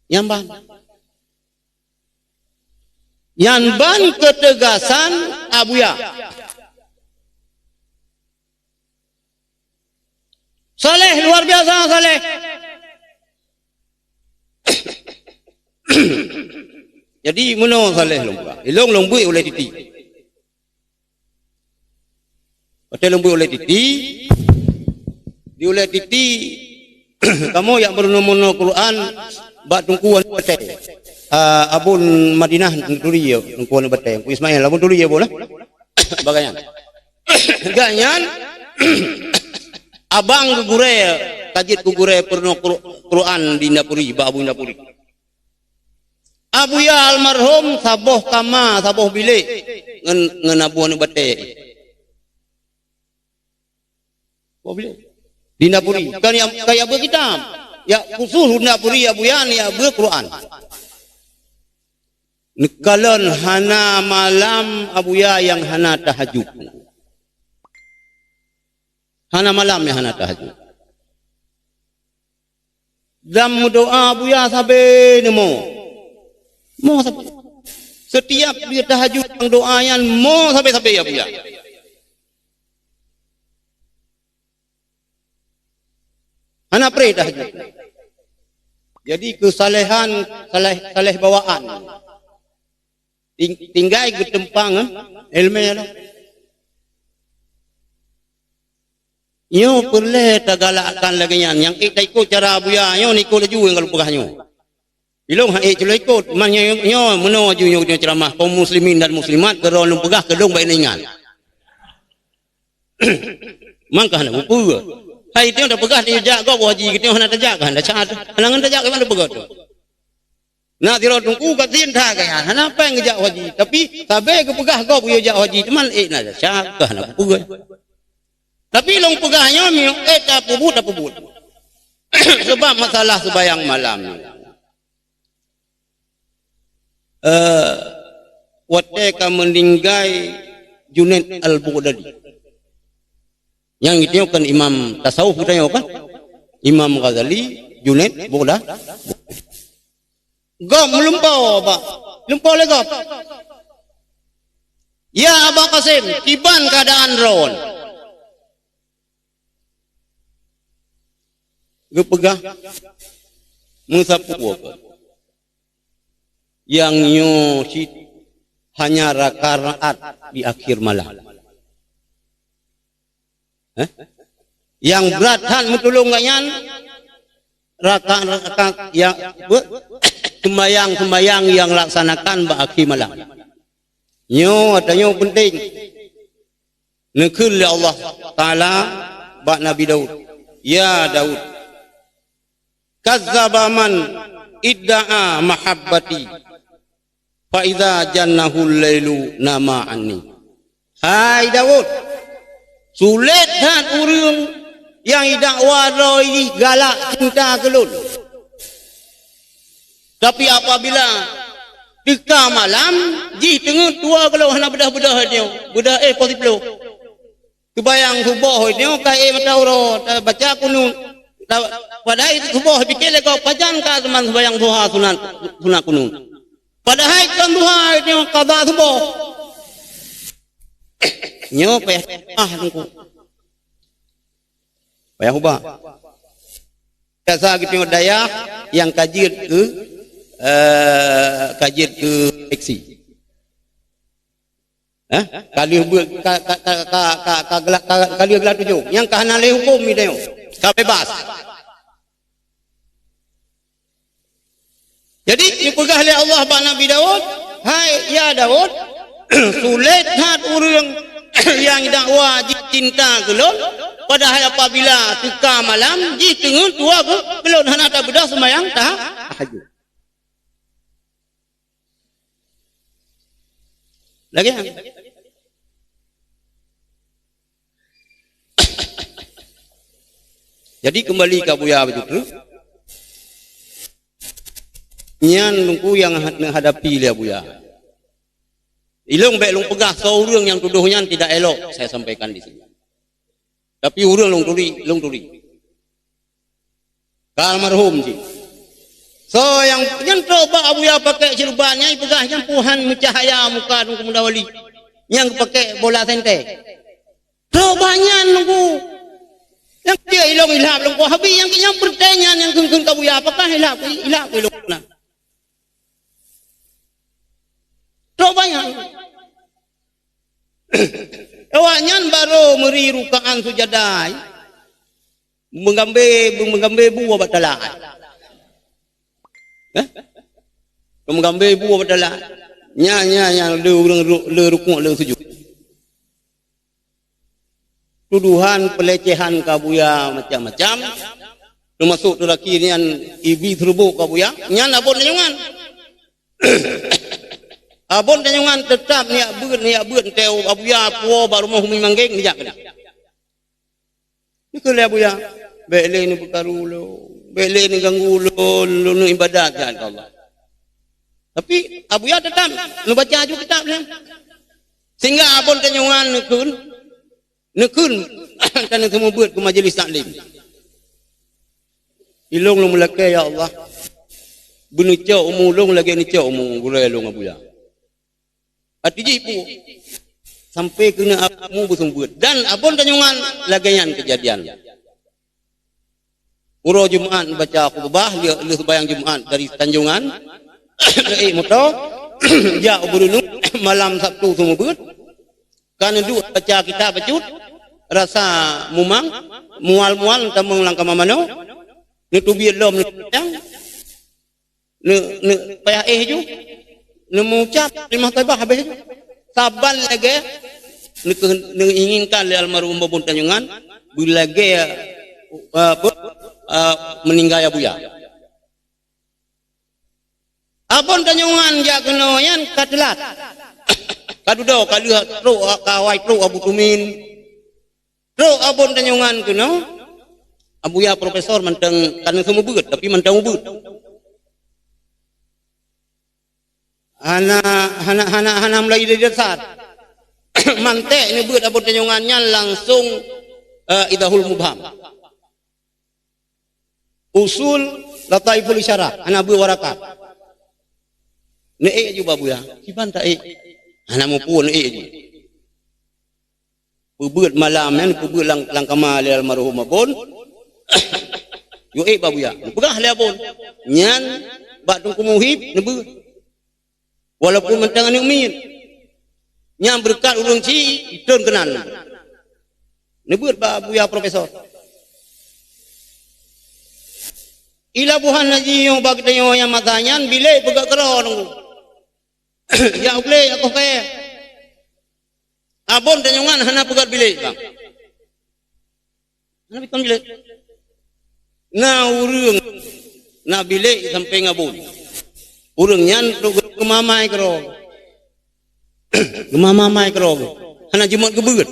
Nyan ban. Nyan ban keutegasan Abuya. Saleh, luar biasa saleh. Jadi, meunoe saleh lôn peugah. Ilong lôn beuet ulée titi. Watée lôn beuet ulée titi, di ulée titi, kamoe jak meurunoe-meurunoe Quran bak Teungku Aneuk Batée. Ah, Abon Madinah Teungku Turi ya, Teungku Aneuk Batée. Teungku Ismail, Abon Turi ya, Abon, eh? Bak gobnyan. Gobnyan, abang geugurée, ka jeuet keu gurée peurunoe Qur-, Quran di Indapuri, bak Abu Indapuri. Abuya almarhum saboh kama, saboh bilék ngon, ngon Abu Aneuk Batée. Saboh bilék. Di Indapuri. Kan ya, kan ya beuet kitab. Ya khusus Indapuri, Abuya ni ya beuet Quran. Neukalon hana malam Abuya nyang hana tahajud. Hana malam nyang hana tahajud. Dan meudoa Abuya sabe neumo. Mo sabe. Setiap dia tahajud nyang doa nyan mo sabe-sabe Abuya. Hana preh tahajud. Jadi keusalehan, saleh, saleh bawaan. Ting-, tinggai geutumpang, eh, ilmu lah. Nyoe peureulée tagalakkan lagée nyan. Nyang ék taikot cara Abuya, nyoe neuikot laju nyang ka lôn peugah nyoe. Ilong han ék cit lôn ikot, man nyoe, nyoe meunoe aju nyoe, nyoe ceuramah kaum muslimin dan muslimat, keu droe lôn peugah keu lôn bak ingat. Man ka hana peue-peue. Hai tiong tapeugah tiong jak gob haji, tiong hana tajak ka hana syahadat. Hana ngon tajak ka hana peugah tu. Na sidroe teungku ka tin that gaya, hana péng geujak haji, tapi sabe geupeugah gob yue jak haji, teuma ék na syak ka hana peue-peue. Tapi lôn peugah nyoe miyueb, eh, tapeubuet, tapeubuet. Sebab masalah seubayang malam. Eh, watée ka meuninggai Junaid Al-Baghdadi. Nyang geutanyoe kan imam tasawuf geutanyoe kan? Imam Ghazali, Junaid, Baghdadi. Gob meulumpoe bak, lumpoe lé gob. "Ya Aba Qasim, kiban keuadaan droen?" Geupeugah, "Meusapeue keuh. Nyang nyoe cit hanya rakaat di akhir malam." Eh? Nyang brat that meutulông gobnyan, rakaat-rakaat nyang be-, seumbayang-seumbayang nyang laksanakan bak akhé malam. Nyoe ata nyoe peunteng. Neukheun lé Allah Taala bak Nabi Daud, "Ya Daud, kadzdzaba man idda'a mahabbati, fa idza jannahul lailu nama anni." Hai Daud, sulet that ureuëng nyang idakwa droe jih galak cinta keu lôn. Tapi apabila teuka malam, jih teungeut tuha keu lôn hana beudôh-beudôh nyoe, beudôh éh poh siplôh. Teubayang suboh nyoe ka éh mata uroe, tabaca kunut. Ta-, padahai suboh pike lé gob pajan ka teuma seumayang duha sunat, sunat kunut. Padahai kon duha nyoe qadha suboh. Nyoe payah ah nungku. Payah ubah. Biasa geutanyoe dayah nyang ka jeuet keu, eh, ka jeuet keu seksi. Eh? Ka lheueh beuet, ka, ka, ka, ka, ka, ka gela-, ka, ka lheueh geulatujong. Nyang ka hana lé huköm geutanyoe. Ka bebas. Jadi, geupeugah lé Allah bak Nabi Daud, "Hai, ya Daud, sulet that ureuëng nyang dakwa jih cinta keu lôn, padahai apabila teuka malam, jih teungeut tuha keu, keu lôn hana tabeudôh seumayang ta-, tahajud." Lagée nyan. Jadi, keumbali keu Abuya bacut tu, nyan teungku nyang ha-, neuhadapi lé Abuya. Ilong bék lôn peugah soe ureuëng nyang tudoh nyan tidak elok saya sampaikan di sini. Tapi ureuëng lôn turi, lôn turi. Ka almarhum jih. Soe nyang, nyang trok bak Abuya pakai syirban, nyang peugah nyan puhan meucahya muka Teungku Muda Wali. Nyang pakai bola sente. Trok bak nyan Teungku. Nyang keu ilong ilhab lôn keu Habib, nyang keu nyan peureuté nyan nyang kheun-kheun ka buya, apakah ilhab, ilhab ilong na? Trok banyak. Awaknyan barô meuri rukaan sujada, meugambé, meugambé bu bak talat. Eh? Meugambé bu bak talat. Nya, nya, nya, le ureuëng ru-, le rukuk, le sujud. Tuduhan pelecehan ka buya macam-macam. Teumasok teurakhir nyan ibi seurubok ka buya. Nyan abon tanyongan. Abon tanyongan teutap neujak beuet, neujak beuet, entée abuya puwoe bak rumoh umi manggeng, neujak keunan. Nyan keuh lé abuya, bék lé neupeukaru lôn, bék lé neuganggu lôn, lôn iébadat keu Allah. Tapi abuya teutap neubaca aju kitab nyan. Sehingga abon tanyongan neukheun, neukheun, ka neuseumeubeuet keu majlis taklim. Ilong lôn meulakée, "Ya Allah, beuneucok umu lôn lagée neucok umu gurée lôn abuya." Até jih pue. Sampai keuneuk umu beuseumeubeuet. Dan abon tanyongan lagée nyan keujadian. Uroe Jumat baca khutbah, lheueh, lheueh seumayang Jumat dari Tanjongan, neuék moto, jak u Beureuneuk, malam Sabtu seumeubeuet, ka neuduek baca kitab bacut, rasa mumang, mual-mual, tamong lam kama manoe, neuteubiet lom, neuteubiet lom, ne, ne, payah éh ju, neumeucab kalimah thaibah habéh ju. Saban lagée neukeu-, neuinginkan lé almarhum Babon Tanjongan, beulagée, eh, apa, eh, meuninggai abuya. Abon Tanjongan jak keunoe nyan ka teulat. Ka dudoe, ka lheueh trok, ka awai trok Abu Tumin. Trok abon Tanjongan keunoe, abuya profesor mantong ka neuseumeubeuet, tapi mantong ubeuet. Hana, hana, hana, hana mulai dari dasar. Mantek neubeuet abon Tanjongan nyan langsong, eh, Idahul Mubham. Usul Lataiful Isyarah, hana beuet warakat. Neuék ju bak buya, kiban taék. Hana muphom, neuék ju. Peubeuet malam nyan, peubeuet lam, lam kama lé almarhum Abon. Yue ék bak buya. Neupeugah lé Abon. Nyan bak Teungku Muhib neubeuet. Walaupun mantong aneuk miet. Nyan beureukat ureuëng ci, itôn keunan. Neubeuet bak buya profesor. Ila buhan haji nyoe bak tanyoe nyang masa nyan bilék peugah keudroe nunggu. Ya ulée, ya koh kayée. Abon Tanjongan hana peugét bilék, bang. Hana peugét bilék. Na ureuëng na bilék sampoe ngon abon. Ureuëng nyan trok geumamai keudroe. Geumamai keudroe. Hana jimat geubeuet.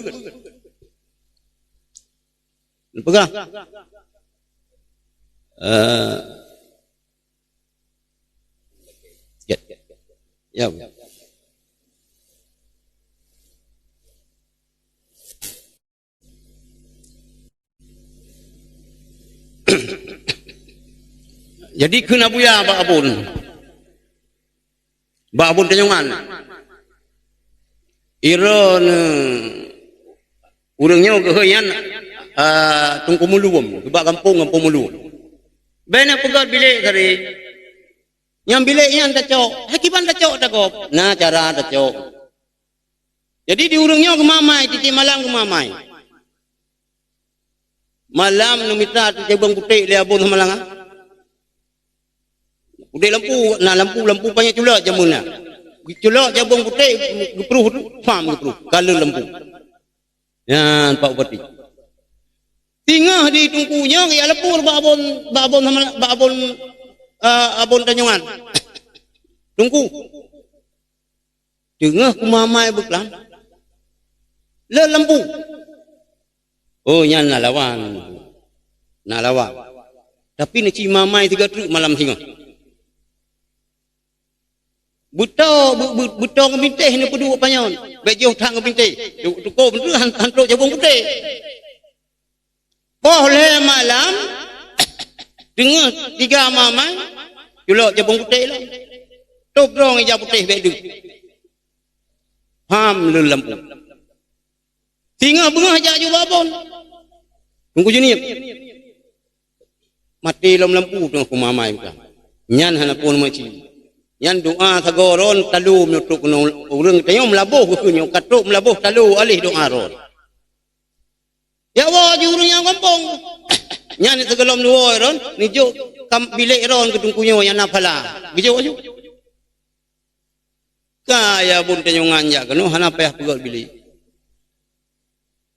Peugah. Eh, Ya. Ya. Jadi kheun abuya bak abon. Bak abon Tanjongan. Iron, eh, ureuëng nyoe geuhôi nyan, ah, Teungku Mulum, bak gampông, gampông Mulum. Bék na peugét bilék tadi. Nyang bilék nyan tacok. Hai kiban tacok tagob. Na cara tacok. Jadi di ureuëng nyoe geumamai, tieb-tieb malam geumamai. Malam neumita teucebong putéh lé abon Samalanga. Udeb lampu, na lampu, lampu panyang culok jameun na. Geuculok jabong putéh, geupruh tu, pam geupruh, kalon lampu. Nyan Pak Bupati. Singoh di Teungku nyoe geujak lapor bak abon, bak abon Samalanga, bak abon, eh, abon Tanjongan. Teungku. Teungoh kumamai beuklam. Le lampu. Oh, nyan na lawan. Na lawan. Tapi neuci mamai tiga treuk malam singoh. Beuto, beu-, beu-, beuto ngon bintéh neupeuduek panyöt. Bék jiôh that ngon bintéh. Tu-, tuko beutôi han-, han trok jabong putéh. Poh lhée malam, teungoh tiga mamai, culok jabong putéh lom. Tôb droe ija putéh bék deuh. Pham lôn lampu. Singoh beungoh jak ju bak abon. Teungku Junieb. Maté lom lampu teungoh kumamai bukan. Nyan hana pun meuci. Nyan doa sagoe ron talo meutrok keunoe ureuëng tanyoe meulaboh keu nyoe ka trok meulaboh talo aleh doa ron. Ya Allah, ju ureuëng nyang gampông. Nyan sigohlom dua ron, neujok kam bilék ron keu teungku nyoe nyang na phala. Geujok aju. Ka ya bun tanyongan jak keunoe hana payah peugöt bilék.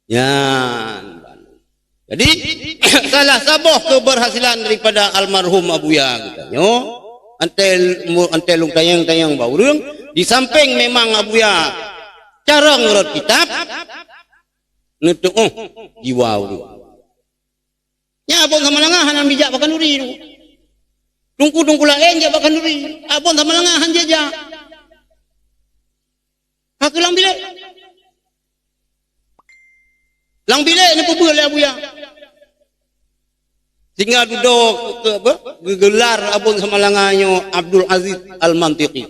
Nyan. Jadi, salah saboh keberhasilan daripada almarhum Abuya geutanyoe, antel, antel lôn tanyong-tanyong bak ureuëng, di samping memang Abuya carông rot kitab, neutuoh jiwa ureuëng. Nyan Abon Samalanga hana bijak bak khanuri tu. Teungku-teungku laén jak bak khanuri. Abon Samalanga han jijak. Ka keu lam bilék. Lam bilék neupeubeuet lé Abuya. Sehingga dudoe ke, ke, apa? Geugelar Abon Samalanga nyoe Abdul Aziz Al-Mantiqi.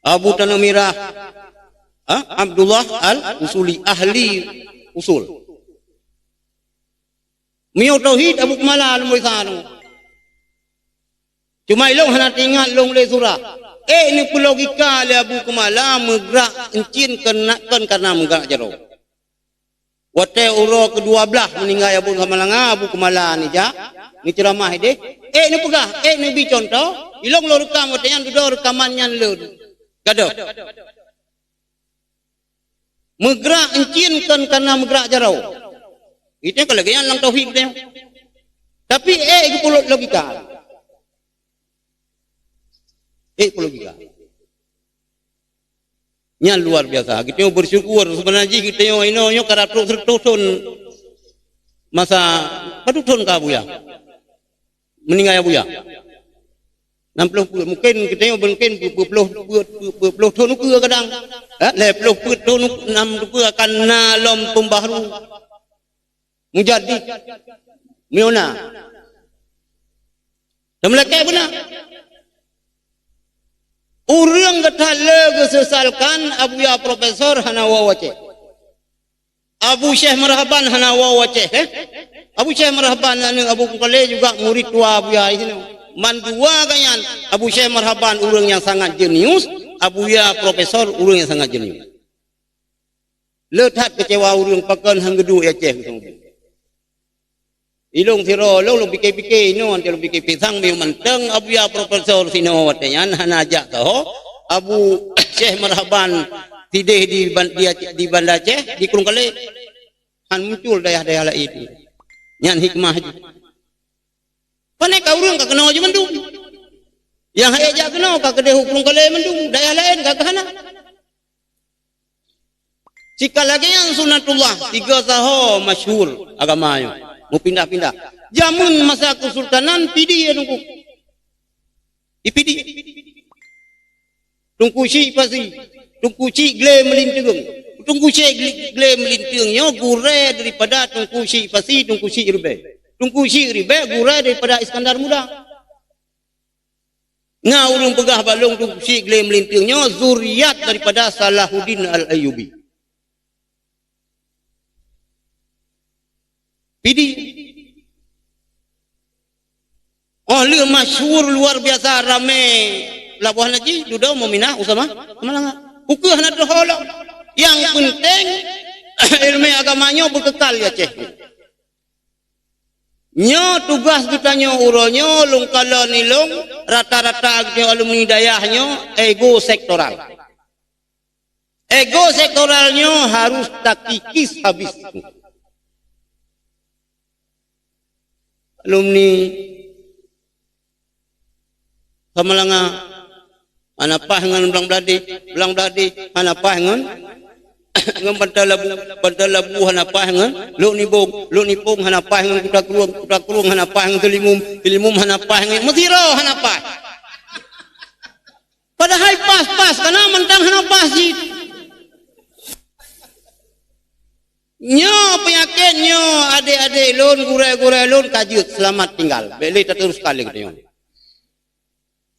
Abu Tanoh Mirah, ha? Abdullah Al-Usuli, ahli usul. Meunyoe tauhid Abu Keumala lom Isa nyoe. Cuma ilong hana teuingat lôn lé surah. Eh, neupeulogika lé Abu Keumala meugrak euncien kon, kon karena meugrak jaroe. Watée uroe keudua blaih meuninggai Abon Samalanga, Abu Keumala neujak, neuceuramah ideh. Eh, neupeugah, eh, neubi cuntoh, ilong lôn reukam watée nyan dudoe reukaman nyan lôn. Gadôh. Meugrak euncien kon karena meugrak jaroe. Itu kalau lagée nyan lam tauhid teuh. Tapi eh, geupeulogika. Eh, peulogika. Nyan luar biasa. Geutanyoe bersyukur. Seubeuna jih geutanyoe inoe nyoe ka ratus-ratus thon masa padub thon ka Abuya. Meuninggai Abuya. Enam puluh peuet. Mungkin geutanyoe mungkin peuet puluh, peuet puluh thon ukeue kadang. Ha? Lhée puluh peuet thon ukeue, enam ukeue akan na lom pembaharu. Mujaddid. Meunyoe na. Teumeulakée beuna. Ureuëng geutat le geusesalkan Abuya Profesor hana woe u Aceh. Abu Syekh Marhaban hana woe u Aceh, eh? Abu Syekh Marhaban aneuk Abu Kungkale juga murid tua Abuya di sinoe. Mandua gobnyan Abu Syekh Marhaban ureuëng nyang sangat jenius, Abuya Profesor ureuëng nyang sangat jenius. Le that keucewa ureuëng pakon han geuduek i Aceh. Ilong sidroe lôn, lôn pike-pike inoe, lôn pike pisang miyueb mantong Abuya Profesor sinoe watée nyan hana jak saho, Abu Syekh Marhaban sideh di Ban-, di Aceh, di Banda Aceh, di Krueng Kalé. Han muncul dayah-dayah laén. Nyan hikmah jih. Pane ka ureuëng ka keunoe jih mandum. Nyang han ék jak keunoe ka keudeh u Krueng Kalé mandum, dayah laén ka keuhana. Sika lagée nyan sunatullah, tiga saho masyhur agama nyoe, meupindah-pindah. Jameun masa keusultanan Pidie Teungku. Di Pidie. Teungku Chik Pasi, Teungku Chik Glé Meulinteung. Teungku Chik Glé, Glé Meulinteung nyoe gurée daripada Teungku Chik Pasi, Teungku Chik Ribée. Teungku Chik Ribée gurée daripada Iskandar Muda. Na ureuëng peugah bak lôn Teungku Chik Glé Meulinteung nyoe zuriat daripada Salahuddin Al-Ayyubi. Pidie. Oh lheueh masyhur luar biasa ramé laboh haji dudoe meuminah u Sama-, Samalanga. Ukeue hana teuho lom. Nyang penting ilmu agama nyoe beukeukal di Aceh. Nyoe tugaih geutanyoe uroe nyoe lôn kalon ilong, rata-rata geutanyoe alumni dayah nyoe ego sektoral. Ego sektoral nyoe harus takikis habis. Alumni Samalanga hana paih ngon Blang Bladeh, Blang Bladeh hana paih ngon, ngon Bantal Labu, Bantal Labu hana paih ngon Lhokseumawe, Lhokseumawe hana paih ngon Kuta Krueng, Kuta Krueng hana paih ngon Teulimum, Teulimum hana paih ngon Meusiro hana paih. Padahai pas-pas, kana mantong hana pas cit. Nyoe peunyakét nyoe, adék-adék lôn, gurée-gurée lôn ka jeuet, seulamat tinggal. Bék lé tateurus kali geutanyoe.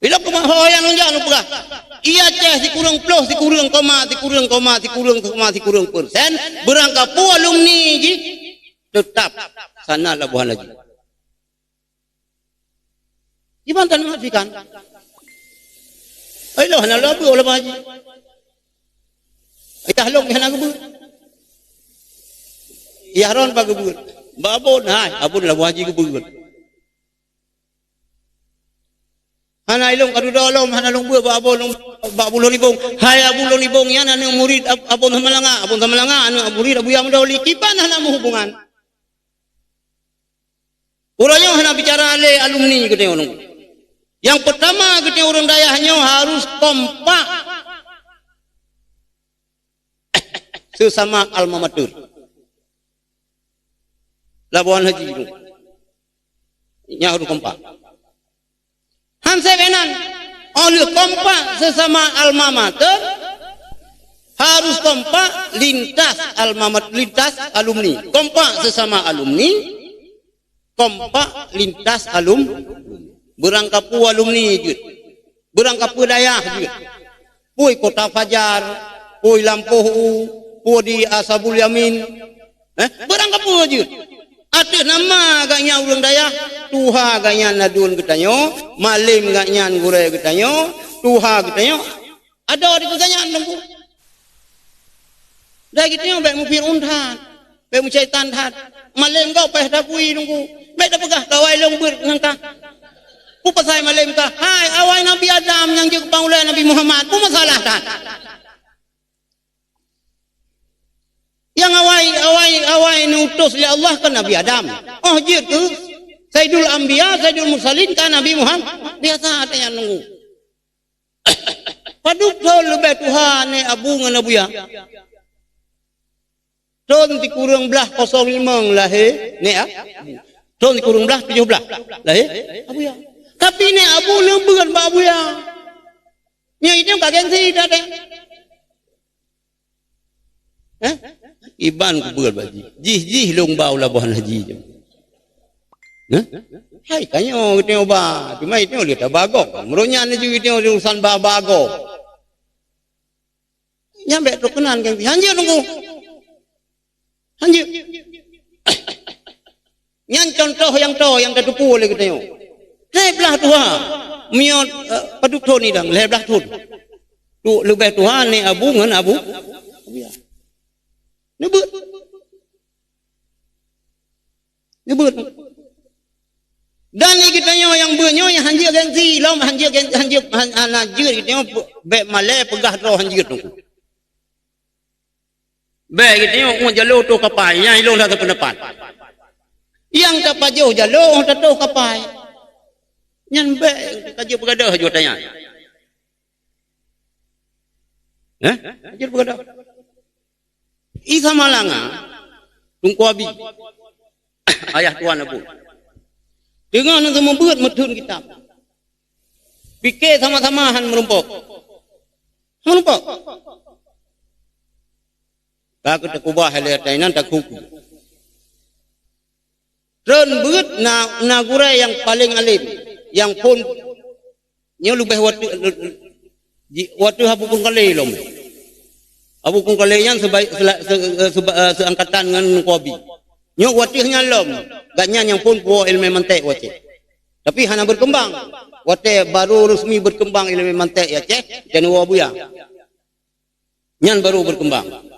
Ilong keumah ho nyang lôn jak lôn peugah. I Aceh sikureueng ploh, sikureueng koma, sikureueng koma, sikureueng koma, sikureueng persen, beurangkapeue alumni jih. Teutap sanad Labuhan Haji. Kiban tan mafikan. Ai lôn hana lôn beuet Labuhan Haji. Yah lôn hana geubeuet. Yah ron pat geubeuet. Bak Abon, hai, Abon Labuhan Haji geubeuet. Hana ilôn ka dudoe lom, hana lôn beuet bak Abon lôn, bak Abu Lôn Ibong. Hai Abu Lôn Ibong, nyan aneuk murit Ab-, Abon Samalanga, Abon Samalanga aneuk murit Abuya Mudoli, kiban hana meuhubungan. Uroe nyoe hana bicara lé alumni geutanyoe nyoe. Nyang peutama geutanyoe ureuëng dayah nyoe harus kompak seusama alma mater. Labuhan Haji nyoe. Nyan harus kompak. Han sép inan, óh lheueh kompak seusama alma mater, harus kompak lintas alma mat-, lintas alumni. Kompak seusama alumni, kompak lintas alum-, beurangkapeue alumni jeuet, beurangkapeue dayah jeuet. Peue Kota Fajar, peue Lampôh U, peue di Ashabul Yamin. Eh, beurangkapeue jeuet. Ateueh nama gobnyan ureuëng dayah, tuha gobnyan ladôm geutanyoe, malém gobnyan gurée geutanyoe, tuha geutanyoe. Adoe di gobnyan Teungku. Dai geutanyoe bék mufir'aun that. Bék meusyaitan that. Malém gob paih tapui Teungku. Bék tapeugah kawai lôn beuet ngon kah. Peue pasai malém kah? Hai, awai Nabi Adam nyang jeuet keu pangulée Nabi Muhammad. Peue masalah that? Nyang awai, awai, awai neutus lé Allah kan Nabi Adam. Óh jeuet keu Saidul Anbiya, Saidul Mursalin kan Nabi Muhammad. Biasa that nyan Teungku. Padub thon leubeh tuha Nèk Abu ngon Abuya? Thon sikureueng blaih kosong limong lahé Nèk Abu. Thon sikureueng blaih tujoh blaih lahé Abuya. Tapi Nèk Abu leubeh bak Abuya. Nyoe itu ka gengsi that. Eh? Iban kubeuet bak jih. Jih-jih lôn ba u Labuhan Haji. Eh? Hai, tanyoe geutanyoe ba. Cuma itu lé tabagok. Meunyoe nyan laju itu urusan ba-, bagok. Nyan bék trok keunan gengsi. Hanjeuet Teungku. Hanjeuet. Nyan cuntoh nyang toe nyang tateupeue lé geutanyoe. Lhèe blaih tuha. Meunyoe, eh, padub thon idang, lhèe blaih thon. Tu leubeh tuha Nèk Abu ngon Abu. Neubeuet. Neubeuet. Dan di geutanyoe nyang beuet nyoe nyang hanjeuet gengsi, lom hanjeuet geng-, hanjeuet, han-, hana jeuet geutanyoe bék malèe peugah droe hanjeuet Teungku. Bék geutanyoe ngon jaloe toh kapai, nyan ilôn rasa peundapat. Nyang tapajoh jaloe tatoh kapai. Nyan bék ka jeuet peugadôh jeuet tanyan. Eh? Jeuet peugadôh. Isa Malanga, Teungku Abi, ayah tuan Abu. Teungoh neuseumeubeuet meutheun kitab. Pike sama-sama han meurumpok. Meurumpok. Ka keuteukubah lé ata inan takhuku. Treun beuet na, na gurée nyang paleng alem, nyang phon nyoe leubeh watée, ji-, watée Abu Pungkalé lom. Abu Pungkalé nyan seba-, sela-, se-, se-, seba-, eh, seuangkatan ngon Teungku Abi. Nyoe watée nyan lom, gobnyan nyang phon puwoe ileumèe mantek watée. Tapi hana berkembang. Watée baru resmi berkembang ileumèe mantek di Aceh, dan Abuya. Nyan baru berkembang.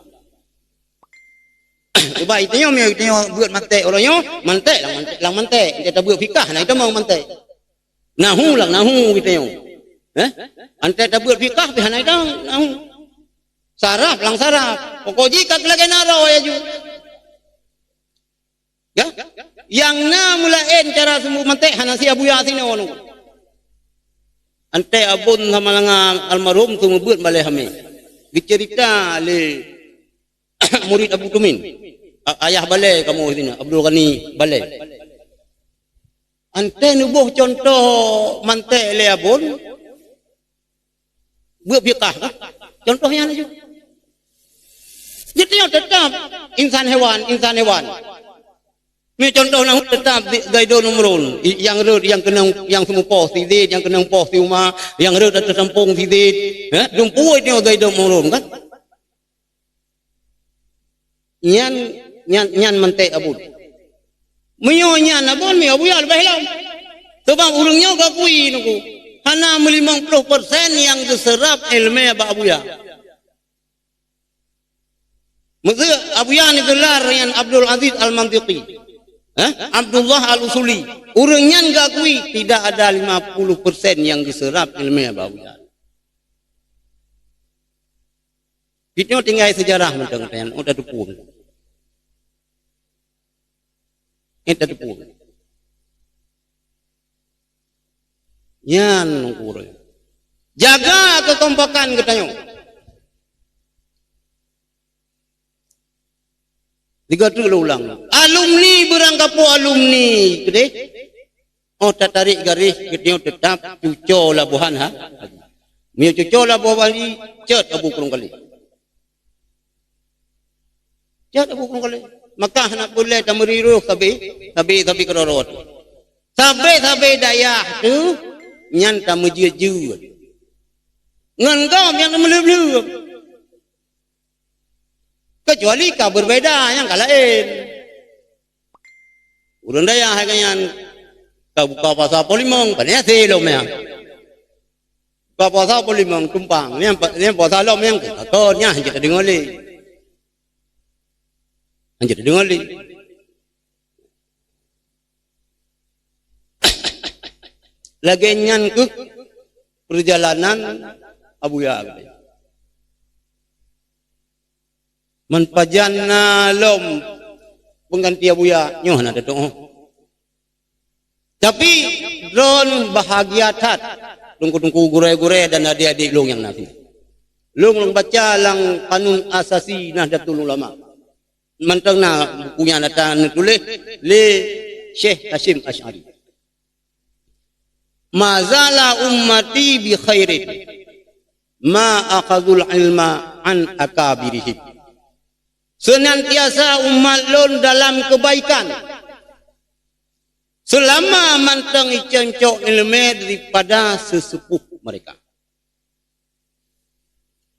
Sebab itu nyoe, itu beuet mantek orang nyoe, mantek lam mantek, lam mantek. Kita beuet fikah, nah itu mau mantek. Nahu lam nahu kita nyoe. Eh? Antai tabeuet fikah pih hana idang nahu. Saraf lam saraf. Pokok jih ka lagée naro ya ju. Ya? Yang na mulaén cara seumeubeuet mantek hana si Abuya sinoe nunggu. Antai Abon Samalanga almarhum seumeubeuet balée hamé. Geuceurita lé murid Abu Tumin. A-, ayah balée kamoe sinoe, Abdul Ghani balée. Antai neuboh contoh mantek lé Abon, beuet fikah kah? Contoh nyan laju. Jadi nyoe teutap insan hewan, insan hewan. Meucontoh na teutap Zaidun Amrun, i-, nyang rhot, nyang keunong, nyang seumupoh si Zaid, nyang keunong poh si Umar, nyang rhot ateueh tampong si Zaid. Eh, dumpeue nyoe Zaidun Amrun kan? Nyan, nyan, nyan mantek Abon. Meunyoe nyan na bon, meunyoe Abuya leubeh lom. Sabab ureuëng nyoe geukui nunggu. Hana meulimong ploh persen nyang geuseurap iéleumé bak Abuya. Meuseu Abuya ni geular nyan Abdul Aziz Al-Mantiqi. Eh? Abdullah Al-Usuli. Ureuëng nyan geukui tidak ada lima puluh persen nyang geuseurap iéleumé bak Abuya. Geutanyoe tinggai seujarah mantong nyan, oh, tateupeue. Eh, tateupeue. Nyan ureuëng. Jaga keukompakan geutanyoe. Tiga tu ulang. Alumni beurangkapo alumni keudeh. Oh, tatarék garéh geutanyoe teutap cuco labohan ha. Meunyoe cuco labohan, cot Abu Kurung Kali. Cot Abu Kurung Kali. Maka hana peureulée tameurirôh sabe, sabe, sabe keudroe-droe tu. Sabe-sabe dayah tu nyan tameujeuet-jeuet. Ngon gob nyang tameuleueb-leueb. Kecuali ka berbeda nyang ka laén. Ureuëng dayah hai nyan ka buka puasa poh limong, pane hase lom nyan. Buka puasa poh limong tumpang, nyan pa-, nyan puasa lom nyan ka kon, nyan hana tadeungoe lé. Hana tadeungoe lé. Lagée nyan keuh peurjalanan Abuya. Man pajan na lom peungganti Abuya nyoe hana teutuoh. Tapi droen bahagia that, teungku-teungku, gurée-gurée dan adik-adik lôn nyang na. Lôn, lôn baca lam Kanun Asasi Nahdlatul Ulama. Mantong na buku nyang na teutuléh lé Syekh Hasyim Asy'ari. "Ma zala ummati bi khairin ma akhadul ilma an akabirihim." Senantiasa umat lôn dalam kebaikan selama mantong iceuncok iéleumé daripada seuseupôh mereka.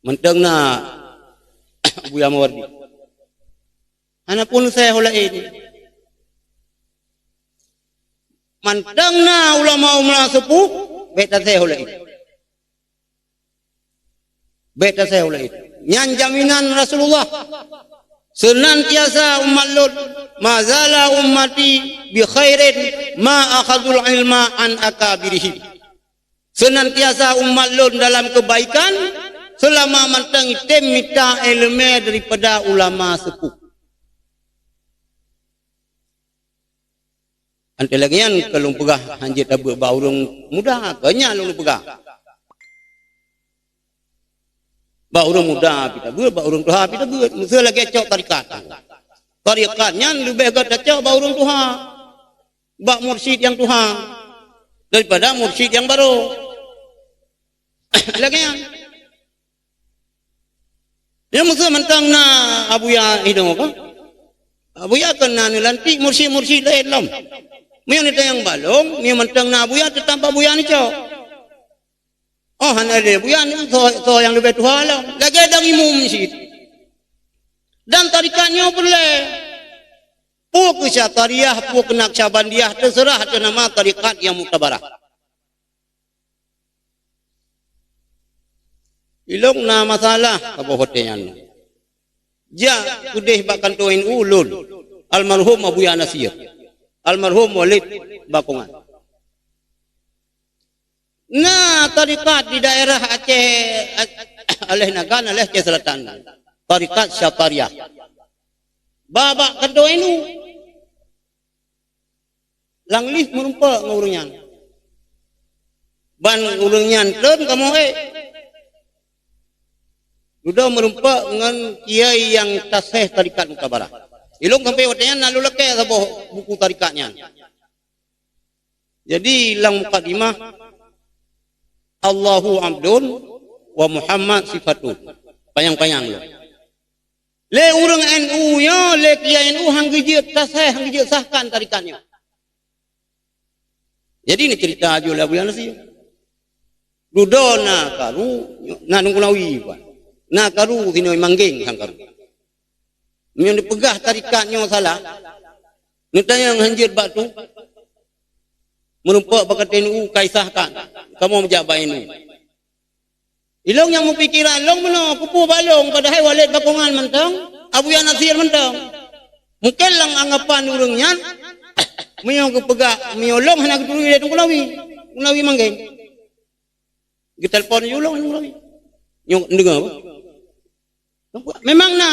Mantong na Abuya Mawardi. Hana pun saya ho laén. Mantong na ulama-ulama sepuh, bék taseuh ho laén. Bék taseuh ho laén. Nyan jaminan Rasulullah. Senantiasa umat lôn, "Ma zala ummati bi khairin ma akhadul ilma an akabirihim." Senantiasa umat lôn dalam kebaikan selama mantong item mita iéleumé daripada ulama sepuh. Antara lagée nyan ka lôn peugah, hanjeuet tabeuet bak ureuëng muda, keu nyan lôn peugah. Bak ureuëng muda pih tabeuet, bak ureuëng tuha pih tabeuet. Meuseu lagée cok tarekat. Tarekat nyan leubeh gét tacok bak ureuëng tuha, bak mursyid nyang tuha, daripada mursyid nyang barô. Lagée nyan. Nyoe meuseu mantong na Abuya inoe ka. Abuya keunan neulantik mursyid-mursyid laén lom. Meunyoe neutanyong bak lôn, meunyoe mantong na Abuya, teutap Abuya neucok. Oh, hana lé Abuya, soe, soe nyang leubeh tuha lom. Lagée dong imum cit. Dan tarekat nyoe peureulée. Peue keu Syatariah, peue keu Naqsyabandiyah, teuseurah ateueh nama tarekat nyang muktabarah. Ilong na masalah saboh watée nyan. Jak keudeh bak kantô N U lôn, almarhum Abuya Nasir, almarhum Walid Bakongan. Na tarekat di daerah Aceh, Aleh Nagan, Aleh Aceh Selatan. Tarekat Syatariah. Ba bak kantô N U. Langkah meurumpok ngon ureuëng nyan. Ban ureuëng nyan treun kamoe ék. Dudoe meurumpok ngon kiai nyang taseuh tarekat muktabarah. Ilong sampai watée nyan na lôn lakée saboh buku tarekat nyan. Jadi lam mukadimah, "Allahu abdun wa Muhammad sifatuh." Panyang-panyang lom. Lé ureuëng N U nyoe, lé kiai N U han geujeuet taseuh, han geujeuet sahkan tarekat nyoe. Jadi neucerita aju lé Abuya Nasir. Dudoe na karu, na Teungku Nawawi bukan. Na karu sinoe manggeng sang karu. Meunyoe neupeugah tarekat nyoe salah, Neutanyong hanjeuet bak tu, meurumpok bak N U ka isahkan, kamoe meujak bak N U. Ilong nyang meupikiran, long meunoe kupu bak long, padahai Walid Bakongan mantong, Abuya Nasir mantong. Mungken lam anggapan ureuëng nyan, meunyoe geupeugah, meunyoe long hana geuturi lé Teungku Nawi, Teungku Nawi manggeng. Geutelepon yue long Teungku Nawi. Nyoe deungoe apa? Memang na,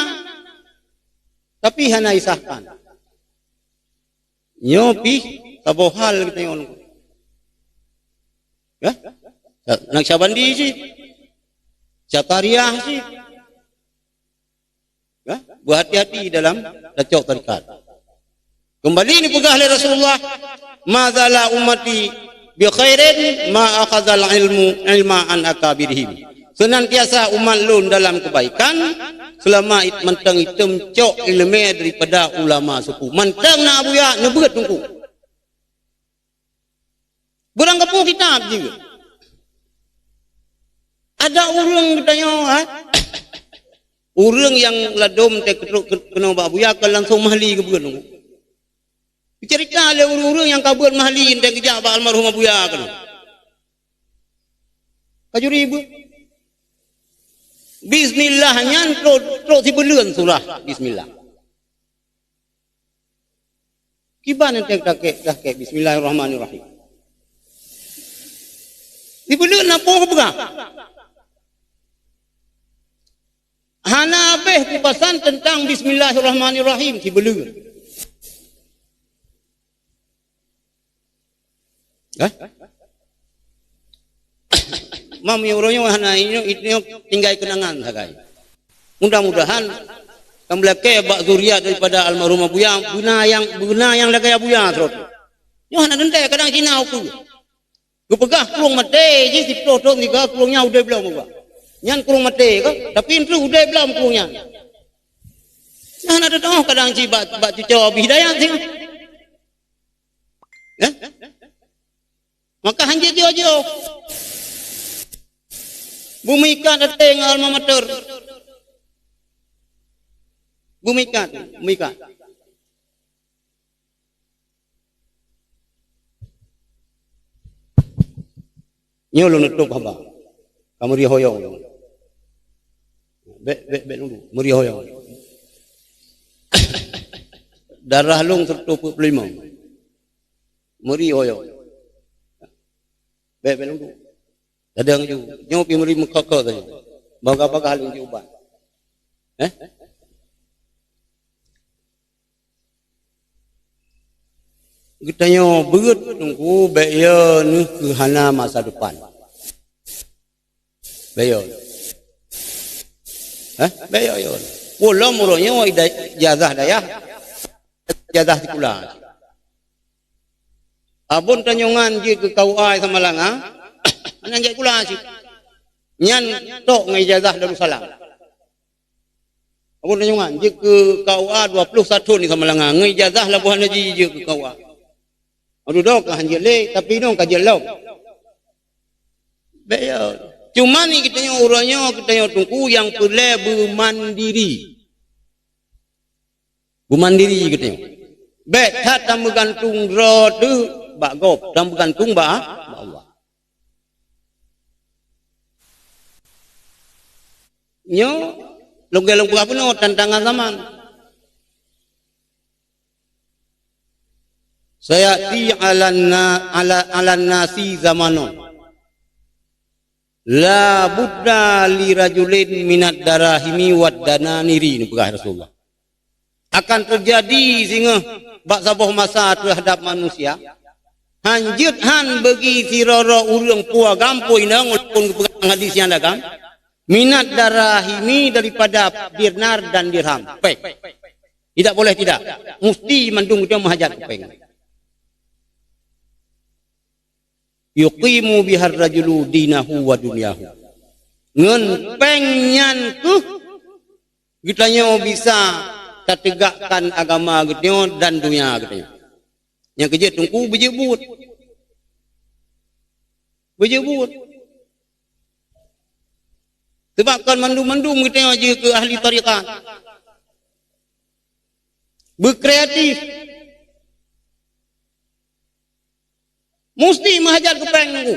tapi hana isahkan. Nyoe pih saboh hal geutanyoe. Ya? Naqsyabandi cit. Syatariah cit. Ya? Berhati-hati dalam tacok tarekat. Kembali dipeugah oleh Rasulullah, "Ma zala ummati bi khairin ma akhazal ilmu ilma an akabirihim." Senantiasa umat lôn dalam kebaikan, selama it-, mantong item cok ileumé daripada ulama sepuh. Mantong na Abuya neubeuet Teungku. Beurangkapeue kitab jih. Ada ureuëng geutanyoe, ha? Ureuëng nyang ladom teukeudroe keunoe bak Abuya ka langsung Mahli geubeuet Teungku. Cerita lé ureuëng-ureuëng nyang ka beuet Mahli dan geujak bak almarhum Abuya keunoe. Ka juri beuet. Bismillah nyan trok, trok sibeuleuen surah Bismillah. Kiban enteng takek, takek Bismillahirrahmanirrahim. Sibeuleuen na peue peugah. Hana habéh kupasan teuntang Bismillahirrahmanirrahim sibeuleuen. Eh? Mam nyang uroe nyoe hana inyo, inyo tinggai keunangan sagai. Mudah-mudahan kamoe lakée bak zuriat daripada almarhum Abuya beuna nyang, beuna nyang lagée Abuya seurot. Nyoe hana teuntée kadang Cina ukeue. Geupeugah krueng maté jih siplôh thon siga krueng nyan udeb lom uga. Nyan krueng maté ka, tapi enteuk udeb lom krueng nyan. Nyan ada teuh kadang jih bak, bak cuco Abi Hidayat singoh. Eh? Maka hanjeuet jiôh-jiôh. Bumi ikat até ngon alma mater. Bumi ikat, bumi ikat. Nyoe lôn neutôp haba. Ka meuri hoyong lôn. Bék, bék, bék lôn duek. Meuri hoyong. Darah lôn seratus empat puluh lima. Meuri hoyong. Bék, bék lôn duek. Dadang ju. Nyoe pih meuri meukok-kok saja. Bagah-bagah lôn ju ubat. Eh? Geutanyoe beuet Teungku bék yo neuh keu hana masa depan. Bék yo. Hah? Bék yo, yo. Ulôn uroe nyoe ida-, ijazah dayah, ijazah sikula. Abon tanyoe nyan jeuet keu K U A Samalanga, hana jeuet sikula cit. Nyan tok ngon ijazah Darussalam. Abon tanyoe nyan jeuet keu K U A dua puluh satu di Samalanga, ngon ijazah Labuhan Haji jeuet keu K U A. Aduh, dok ka hanjeuet lé, tapi nong ka jeuet lom. Bék yo. Cuman ni geutanyoe uroe nyoe geutanyoe Teungku nyang peureulée beumandiri. Beumandiri geutanyoe. Bék that tameugantung droe teuh bak gob, tameugantung bak, bak Allah. Nyoe lôn gée lôn peugah bunoe tantangan zaman. Sayati alanna-, ala-, alannasi zamanun la budda li rajulin minad darahimi wad dananiri, neupeugah Rasulullah. Akan teujadi singoh bak saboh masa teuhadab manusia, hanjeuet han bagi sidroe-droe ureuëng puwoe gampông inong, walaupun geupeugah lam hadis nyang dagam, minad darahimi, daripada dinar dan dirham, péng. Tidak boleh tidak, musti mandum geutanyoe meuhajat keu péng. Yuqimu bihar rajulu dinahu wa dunyahu. Ngon péng nyan keuh geutanyoe bisa tateugakkan agama geutanyoe dan donya geutanyoe. Nyang keujeuet Teungku beujeuet buet. Beujeuet buet. Sebab kon mandum-mandum geutanyoe jeuet keu ahli tarekat. Beukreatif. Musti meuhajat keu péng Teungku.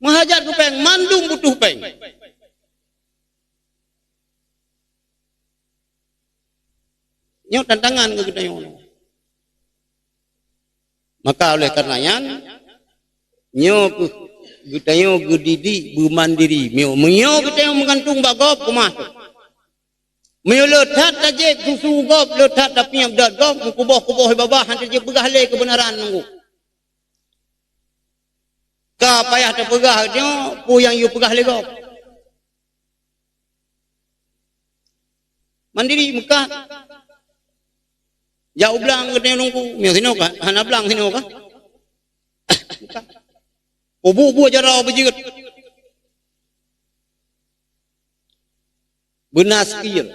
Meuhajat keu péng, mandum butuh péng. Nyoe tantangan keu geutanyoe. Maka oleh karena nyan, nyoe keuh geutanyoe geudidik beumandiri. Meunyoe, meunyoe geutanyoe meugantung bak gob, keumah. Meunyoe le that tajép susu gob, le that tapiep dot gob, meukuboh-kuboh babah, han tajép peugah lé keubeunaran Teungku. Ka payah tapeugah nyoe, peue nyang yue peugah lé gob. Mandiri meukat. Jak u blang geutanyoe Teungku, meunyoe sinoe ka, hana blang sinoe ka. Peubuet-buet jaroe beujeuet. Beuna skill.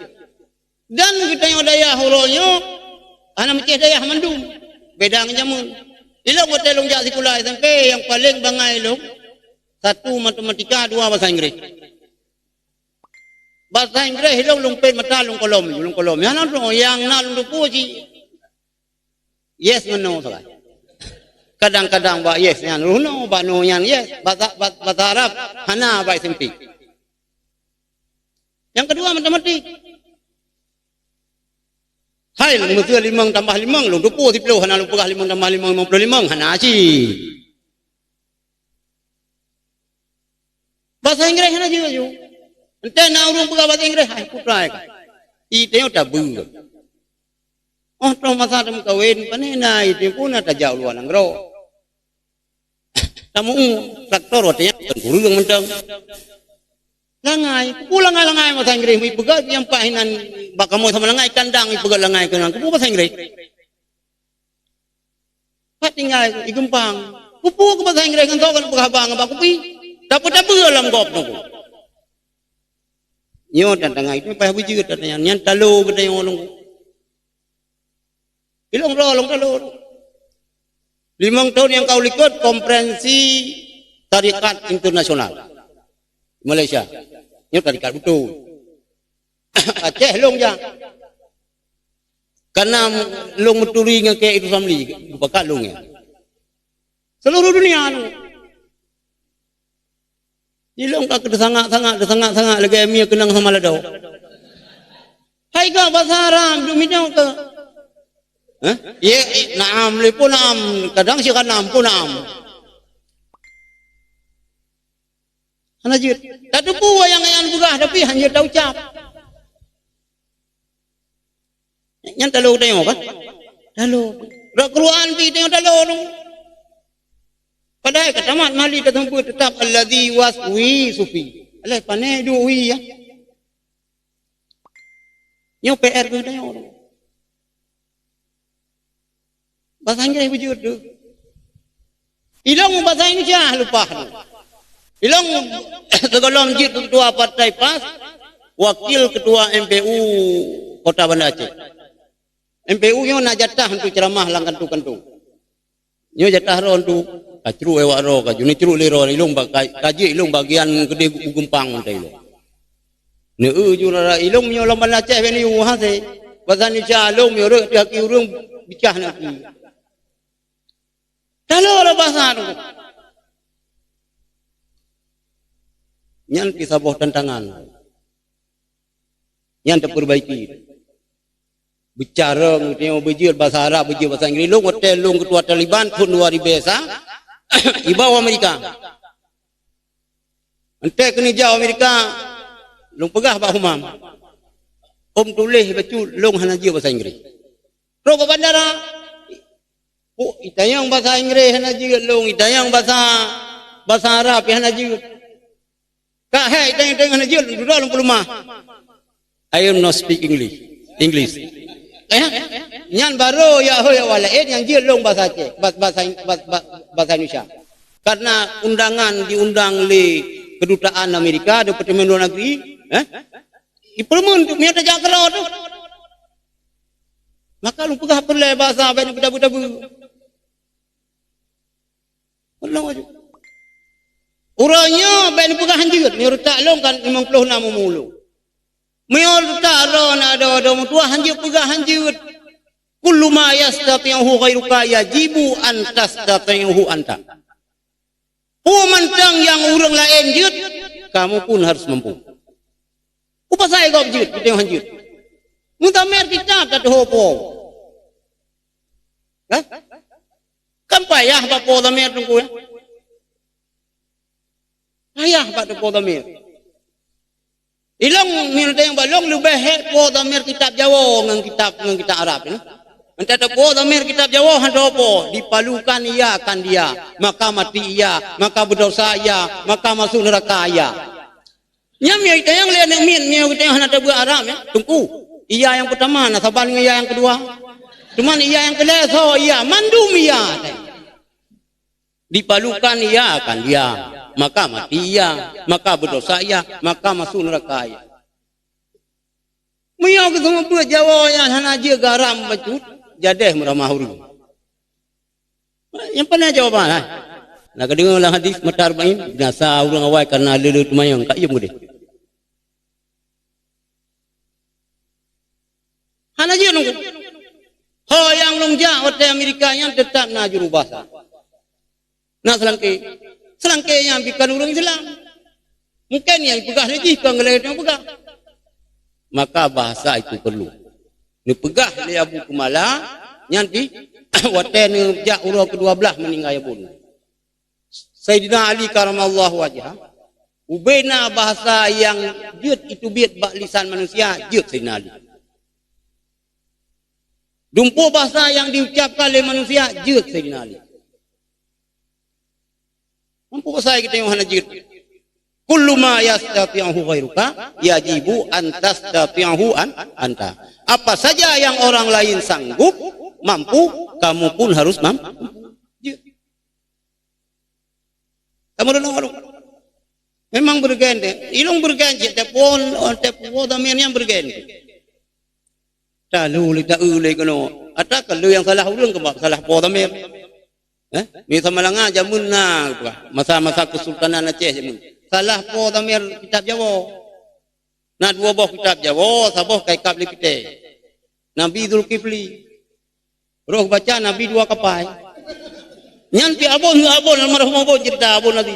Dan geutanyoe dayah uroe nyoe hana meucéh dayah mandum. Beda ngon jameun. Ilong watée lôn jak sikula S M P, nyang paleng bangai lôn, satu matematika, dua bahasa Inggréh. Bahasa Inggréh ilong lôn pet mata lôn kolom, lôn kolom. Nyang na lôn, nyang na lôn teupeue cit yes ngon no sagai. Kadang-kadang bak yes nyan roh no, bak no nyan yes. Bahasa, bah-, bahasa Arab hana bak S M P. Nyang keudua matematik. Hai, lôn meuseu limong tambah limong, lôn teupeue siplôh, hana lôn peugah limong tambah limong, limong ploh limong, hana cit. Bahasa Inggréh hana jeuet ju. Enteuk na ureuëng peugah bahasa Inggréh, hai, putra ka. Iteunyoe tabeuet. Oh, troh masa tameukawen, pane na iteunyoe pun na tajak u luwa nanggroe. Tamu traktor watée nyan bukan kureueng mantong. Langai, peue langai-langai bahasa Inggréh, ipeugah nyang paih nan bak kamoe sama langai kandang, ipeugah langai keunan, peue bahasa Inggréh. Pat tinggai igeumpang. Peue-peue keu bahasa Inggréh ngon soe keuneuk peugah haba ngon bak kupi. Tapeue-tapeue lam gob nyoe. Nyoe tantangan itu payah beujeuet tantangan nyan talo geutanyoe nyoe. Ilong droe lôn talo. Limong thon nyang ka u likot konferensi tarekat internasional Malaysia. Nyoe tarekat beutôi. Aceh lôn jak. Kana lôn meuturi ngon Kiai Idris Ramli, geupakat lôn nyan. Seluruh dunia lôn. Ilong ka teusangak-sangak, teusangak-sangak lagée mie keunong sama lado. Hai ka bahasa Arab duk minong ke? Hah? Ye, naam, le pun naam, kadang si kanam pun naam. Hana jeuet. Tateupeue nyang nyan peugah, tapi hana jeuet taucap. Nyan talo tanyoe kan? Talo. Rot Quran pi tanyoe talo tu. Padahai ka tamat mali teuseumeubeuet teutap alladzi waswi sufi. Alah pane duek wi ya. Nyoe P R keu tanyoe tu. Bahasa Inggréh beujeuet tu. Ilong bahasa Indonesia lupah tu. Ilong sigohlom jeuet keu ketua partai PAS, wakil ketua M P U Kota Banda Aceh. M P U nyoe na jatah untuk ceramah lam kantong-kantong. Nyoe jatah droe untuk kacruk ewak droe kaju ni cruk lé droe ilong bak ka-, kaji ilong bagian gede geugumpang untuk ilong. Neu ju rara ilong nyoe lom Banda Aceh bani u hase. Bahasa Indonesia ilong nyoe rek di haki ureuëng bicah nak ki. Talo lah bahasa tu. Nyan pih saboh tantangan. Nyan taperbaiki. Bicara ngon beujeuet bahasa Arab, beujeuet bahasa Inggris. Long watée long ketua Taliban thon dua ribu sa, iba u Amerika. Entée keuneuk jak u Amerika, long peugah bak Humam. Om tuléh bacut long hana jeuet bahasa Inggris. Trok bak bandara. Oh, itanyong bahasa Inggris hana jeuet long, itanyong bahasa, bahasa Arab hana jeuet. Ka hai itanyong-tanyong hana jeuet, dudoe lam peuleumah. I am not speak English. English. Eh? Nyan baru ya ho ya wala eh yang jeuet long bahasa Aceh, bahasa, bahasa, bahasa, bahasa Indonesia. Karena undangan diundang oleh kedutaan Amerika, Departemen Luar Negeri, eh? Ipeureumeun tu, meunyoe tajak keudroe tu. Maka lôn peugah peureulée basa bak tabu-tabu. Peureulée aju. Uroe nyoe bak peugah hanjeuet, meunyoe reutak lôn kan limong ploh nam umu lôn. Meunyoe reutak droe na do-do meutuah hanjeuet peugah hanjeuet. Kullu ma yastati'uhu ghairuka yajibu an tastati'uhu anta. Peue mantong nyang ureuëng laén jeuet, kamu pun harus mampu. Peue pasai gob jeuet, geutanyoe han jeuet? Meutamé kitab tateuho po. Hah? Kan payah bak po Damer Teungku, ya? Payah bak po Damer. Ilong, meunurot nyang bak lôn leubeh hék po Damer kitab Jawoe ngon kitab, ngon kitab Arab ini. Mantong po Damer kitab Jawoe hana po, dipalukan ia akan dia, maka mati ia, maka berdosa ia, maka masuk neraka ia. Nyan meunyoe geutanyoe lé aneuk miet, meunyoe geutanyoe hana tabeuet Arab, ya, Teungku. Ia nyang peutama na saban ngon ia nyang keudua. Cuman ia nyang keulhèe soe ia, mandum ia. Dipalukan ia akan dia, maka mati ia, maka berdosa ia, maka masuk neraka ia. Meunyoe geuteumé beuet Jawoe nyang hana jeuet garam bacut, jadeh meuramah ureuëng. Nyang peuna jawaban, hai? Na kadeungoe lam hadis Muttafaqun Alaih, binasa ureuëng awai kareuna le-le teumanyong, ka iem udeh. Hana jeuet nunggu. Ho nyang lôn jak watèe Amerika nyan teutap na jurubahasa. Na seulangké. Seulangké nyan bukan ureuëng Islam. Mungken nyang peugah lé jih kon geutanyoe peugah. Maka bahasa itu perlu. Neupeugah lé Abu Keumala nyan di watèe neujak uroe keudua blaih meuninggai Abu. Saidina Ali karamallahu wajhah, ubena bahasa nyang jeuet itu biet bak lisan manusia, jeuet Saidina Ali. Dumpeue bahasa nyang diucapkan lé manusia, jeuet Saidina Ali. Mampu pasai geutanyoe hana jeuet. Kullu ma yastati'uhu ghairuka yajibu an tastati'uhu an, anta. Apa saja yang orang lain sanggup, mampu, kamu pun harus mampu. Jeuet. Kamu dengar dulu. Memang bergen deh. Ilong bergen cit tepon, tepon Damer nyang bergen. Talu li ta lé keunoe. Ata kalau nyang salah ureuëng keumak salah po Damer. Eh? Misal malanga jameun na, masa-masa Kesultanan Aceh jameun. Salah po Damer kitab Jawoe. Na dua boh kitab Jawoe, saboh ka ikab lé kitab Nabi Zulkifli. Roh baca Nabi dua kapai. Nyan pi abon, abon almarhum abon cerita abon Nabi.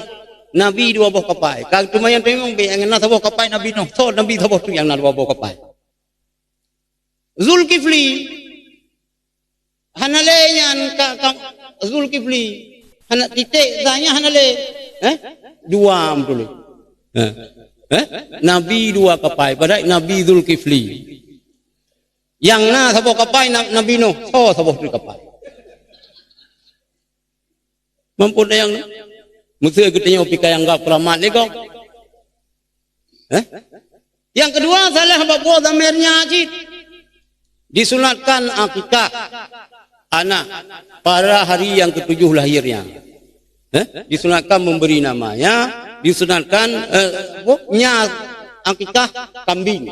Nabi dua boh kapai. Ka teuma nyang teumeung be ngon na saboh kapai Nabi Nuh. So Nabi saboh tu nyang na dua boh kapai. Zulkifli. Hana lé nyan ka, ka Zulkifli. Hana titek zanya hana lé. Eh? Dua beutôi. Eh? Eh? Nabi dua kapai, padahai Nabi Zulkifli. Nyang na saboh kapai na-, Nabi Nuh, so saboh tu kapai. Mampu dayang ni. Mesti geutanyoe pika nyang gab keramat ni kok. Eh? Yang kedua, salah bak po Damer nya cit. Disunatkan akikah anak pada hari yang ketujuh lahirnya. Eh? Disunatkan memberi namanya, disunatkan, eh, apa? Nya akikah kambing.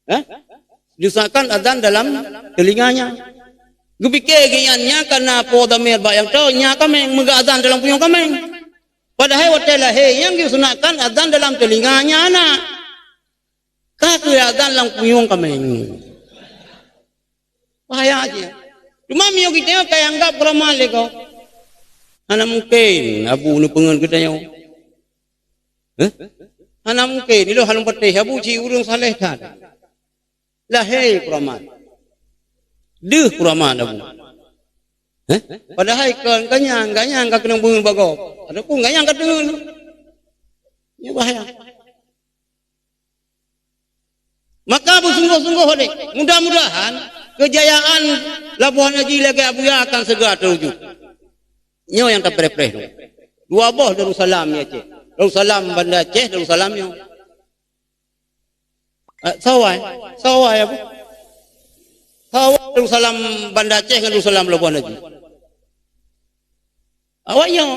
Eh? Disunatkan azan dalam telinganya. Geupike geuian nya karena po Damer bak nyang toe nya kameng meuga azan dalam punyueng kameng. Padahai watèe lahé nyang geusunatkan azan dalam teulinganya anak. Ka keu azan lam punyueng kameng. Bahaya aja. Cuma miyueb geutanyoe ka anggap keramat lé kok. Hana mungken Abu neupeungeut geutanyoe. Eh? Hana mungken. Ilong hana patéh Abu cit ureuëng saleh that. Lahé keramat. Deuh keramat Abu. Eh? Padahai kon ganyang, ganyang ka keunong beungeut bagoe. Adapun ganyang ka teungeut. Ini bahaya. Maka beusunggoh-sunggoh deh. Mudah-mudahan kejayaan Labuhan Haji lagèe Abuya akan segera terwujud. Nyoe nyang tapreh-preh tu. Dua boh Darussalam ya Aceh. Darussalam Banda Aceh, Darussalam nyoe. Eh, sawai, sawai apa? Sawai Darussalam Banda Aceh ngon Darussalam Labuhan Haji. Awak nyoe.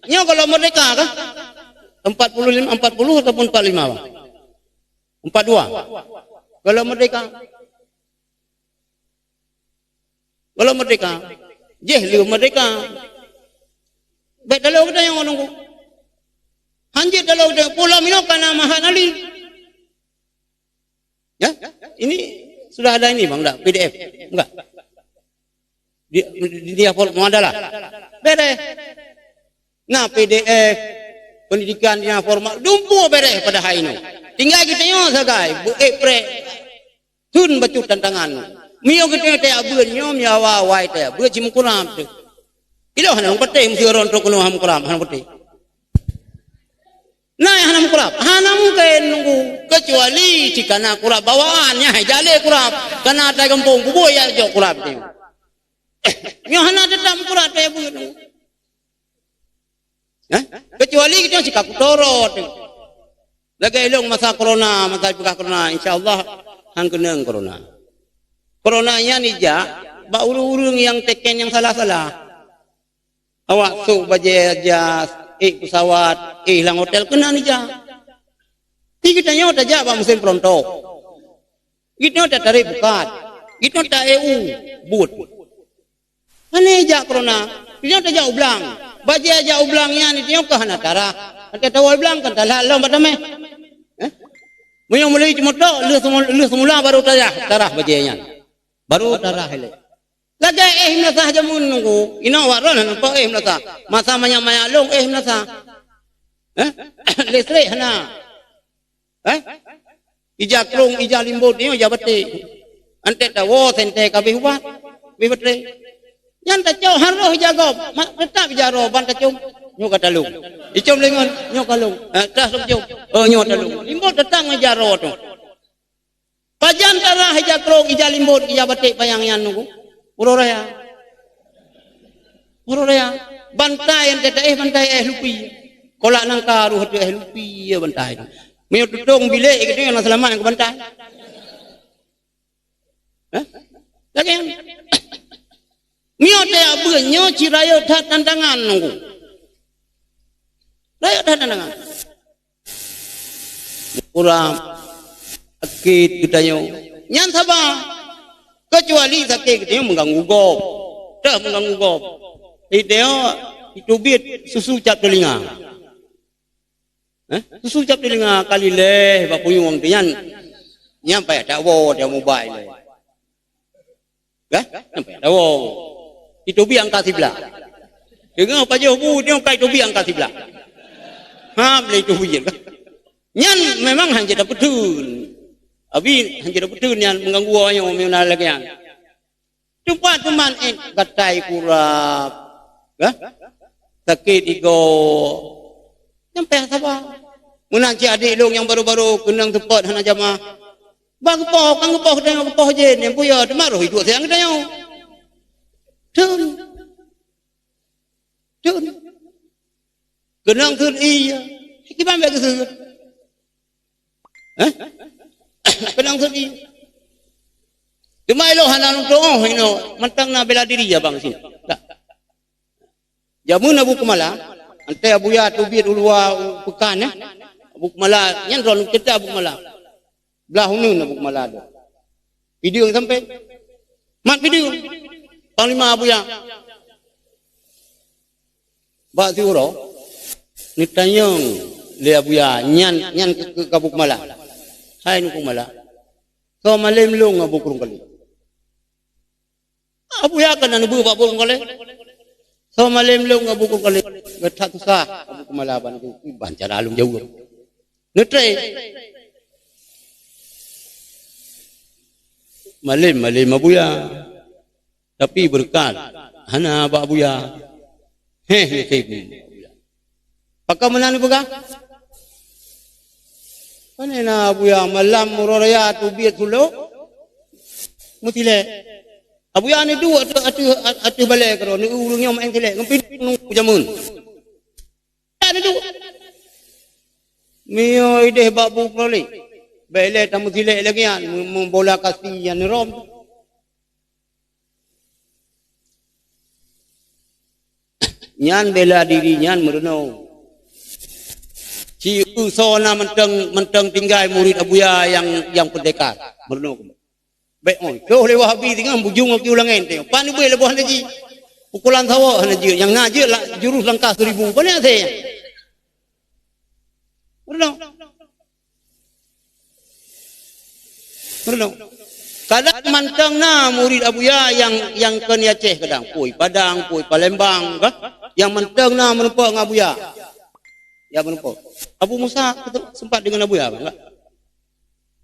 Nyoe kalau merdeka kah? Empat puluh lima, empat puluh ataupun empat lima, Bang? Empat dua. Kalau merdeka. Kalau merdeka. Jeh lheueh merdeka. Bèk talo geutanyoe nunggu. Hanjeuet talo geutanyoe. Pulo minoe kana mahat nali. Ya, ini Sudah ada ini, Bang, dah P D F? Enggak. Di, di, di muadalah. Beres. Nah, P D F, pendidikan yang formal, dumpeue beres pada hai nyoe. Tinggai geutanyoe sagai, beuék prek. Thon bacut tantangan. Miyueb geutanyoe tajak beuet nyoe, miyueb awai tajak beuet, cit meukurab teuh. Ilôn hana meupatéh, meuseuti ron trok keunoe hana meukurab, hana meupatéh. Nah, hana meukurab. Hana mungken nunggu. Kecuali cit kana kurab bawaan, nyan hai jaleh kurab. Kana atai gampông, kubur ya jok kurab tu. Nyoe hana teutap meukurab, tajak beuet nunggu. Eh? Kecuali kita cika kutorot. Lagèe ilôn masa corona, masa peugah corona, insya Allah han keunong corona. Corona nyan ijak bak ureueng-ureueng nyang teken nyang salah-salah. Awak sôk bajèe jas, ék pesawat, ék lam hotel keunan ijak. Tapi geutanyoe tajak bak musém peuruntôk. Geutanyoe tatarek bukat. Geutanyoe ta-E U buet. Hana jak corona. Nyoe tajak u blang. Bajèe jak u blang nyan nyoe ka hana tarah. Ata tawoe blang kan tarah lom bak tameh. Eh? Meunyoe meuleueh ceumotok, lheueh semu-, lheueh semula baru tarah, tarah bajèe nyan. Baru tarah ilèe. Lagèe éh meunasah jameun nunggu. Inoe wak ron hana nampak éh meunasah. Masa manyak-manyak lôn éh meunasah. Eh? Listrik hana. Eh? Ija krông, ija limbot nyoe ija baték. Anté tawoe sentée ka abéh ubat, abéh baterai. Nyan tacok harôh ija gob, ma-, teutap ija droe ban tacom. Nyoe ka talông. Icom lé ngon, nyoe ka lông. Eh, trah lom com. Oh, nyoe talông. Limbot teutap ngon ija droe tu. Pajan tarah ija krông, ija limbot, ija baték panyang nyan nunggu. Uroe raya. Uroe raya. Bantai nyang teuka éh, bantai éh lupi. Kolak nangka roh teuka éh lupi ya bantai. Meunyoe tutong bilék gitu nyang seulamat nyang keu bantai. Hah? Lagèe nyan. Meunyoe tajak beuet nyoe cit rayeuk that tantangan nunggu. Rayeuk that tantangan. Kurab, sakét geutanyoe. Nyan saba. Keucuali sakét geutanyoe meuganggu gob. Teuh meuganggu gob. Geutanyoe iteubiet susu cap teulinga. Eh? Susu cap teulinga kali lhèe bak punyueng teuh nyan. Nyan payah tawoe, tawoe mobile. Kah? Sampai tawoe. Iteubiet angka siblah. Teungoh pajoh bu, teungoh kai teubiet angka siblah. Ha, boleh teubiet kah? Nyan memang hanjeuet tapeutheun. Abi hanjeuet tapeutheun nyan meuganggu awak nyoe meunyoe na lagèe nyan. Teumpat teuma éh gatai kurab. Kah? Sakét igoe. Nyan payah saba. Meunan cit adék lôn nyang baru-baru keunong seupôt hana jamaah. Bah geupoh, kan geupoh geutanyoe, geupoh jén, nyang buya teuma roh iduek sayang geutanyoe. Thon. Thon. Keunong thon iya. Kiban bèk geuseuet. Hah? Keunong thon iya. Teuma ilôn hana lôn tuoh inoe, mantong na bela diri abang sini. Tak. Jameun Abu Keumala, anté Abuya teubiet u luwa u peukan, eh. Abu Keumala, nyan droeneuh ceurita Abu Keumala. Blah uneun Abu Keumala deuh. Pideung sampai. Mat pideung. Panglima Abuya. Bak siuroe, neutanyong lé Abuya, nyan, nyan keu, keu Abu Keumala. Hai Abu Keumala. Soe malém lôn Abu Krueng Kalé. Abuya ka na neubeuet bak Abu Krueng Kalé. Soe malém lôn Abu Krueng Kalé. Geutak susah Abu Keumala ban tu. Ban cara lôn jaweueb. Neutré. Malém, malém Abuya. Tapi beureukat hana bak Abuya. Heh, heh, heh. Pakon meunan neupeugah? Pane na Abuya malam uroe raya teubiet sulok meusilek. Abuya neuduek ateueh, ateueh, ateueh balèe keudroe, neu ureueng nyoe maén silek ngon pidong nunggu jameun. Neuduek. Miyueb ideh bak bu Krueng Kalé. Bèk lé tameusilek lagèe nyan, meu-, meubola kasi nyan rom. Nyan bela diri nyan meurunoe. Ci eu soe na mantong, mantong tinggai murit Abuya nyang, nyang peundekar. Meurunoe. Bèk oi, toh lé Wahabi singoh bujong aki ulangan teuh. Pan ubé lé boh hana ji. Pukulan sawa hana ji. Nyang na ji lah jurus langkah seribu. Pane asai. Meurunoe. Meurunoe. Kadang mantong na murid Abuya nyang, nyang kon di Aceh kadang. Pue Padang, pue Palembang, kan? Nyang mantong na meurumpok ngon Abuya. Ya, meurumpok. Abu Musa sempat dengan Abuya, enggak?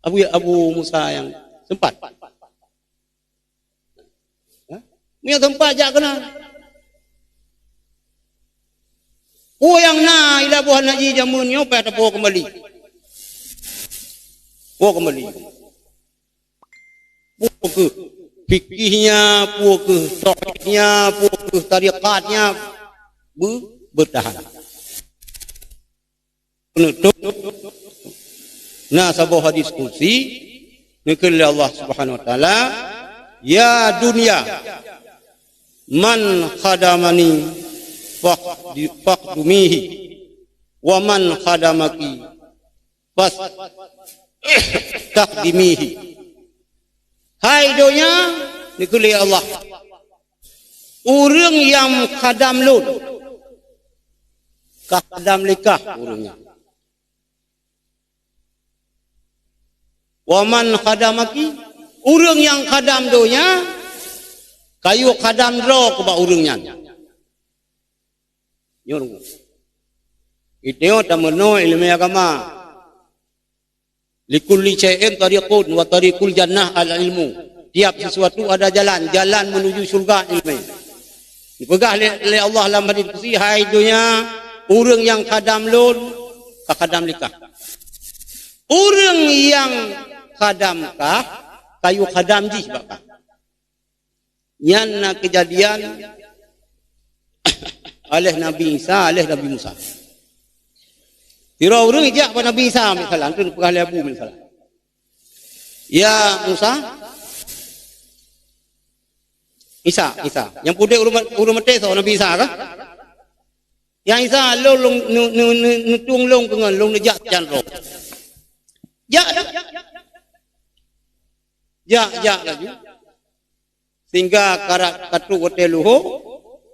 Abuya, Abu Musa nyang sempat. Ha? Meunyoe teumpat jak keunan. Peue nyang na i laboh aneuk jih jameun nyoe payah tapuwoe keumbali. Puwoe keumbali. Puwoe keuh fikihnya, puwoe keuh tauhidnya, puwoe keuh tarekat nya, beu-, beutahan. Peunutôp, na saboh hadis qudsi, neukheun lé Allah Subhanahu wa Taala, "Ya dunya, man khadamani faqdi-, faqdumihi, wa man khadamaki fas-, takhdimihi." Hai donya, neukheun lé Allah, ureuëng nyang khadam lôn, ka khadam lé kah ureuëng nyan. Wa man khadamaki, ureuëng nyang khadam donya, kayue khadam droe keu bak ureuëng nyan. Nyoe. Itu tameunoe ileumèe agama. Likulli syai'in tariqun wa tariqul jannah al-ilmu. Tiap sesuatu ada jalan, jalan menuju syurga ileumèe. Dipeugah lé, lé Allah lam hadis qudsi, "Hai donya, ureuëng nyang khadam lôn, ka khadam lé kah. Ureuëng nyang khadam kah, kayue khadam jih bak kah." Nyan na keujadian oleh Nabi Isa, oleh Nabi Musa. Sidroe ureuëng jak bak Nabi Isa, misalnya, tu peugah lé Abu, misalnya. "Ya Musa, Isa, Isa, nyang pudek ureuëng, ureuëng maté soe, Nabi Isa kah? Ya Isa, lôn, lôn, nu-, nu-, nu-, neutueng lôn keu ngon lôn neujak candroe." Jak dah. Jak, jak laju. Sehingga karak katrok watèe luho,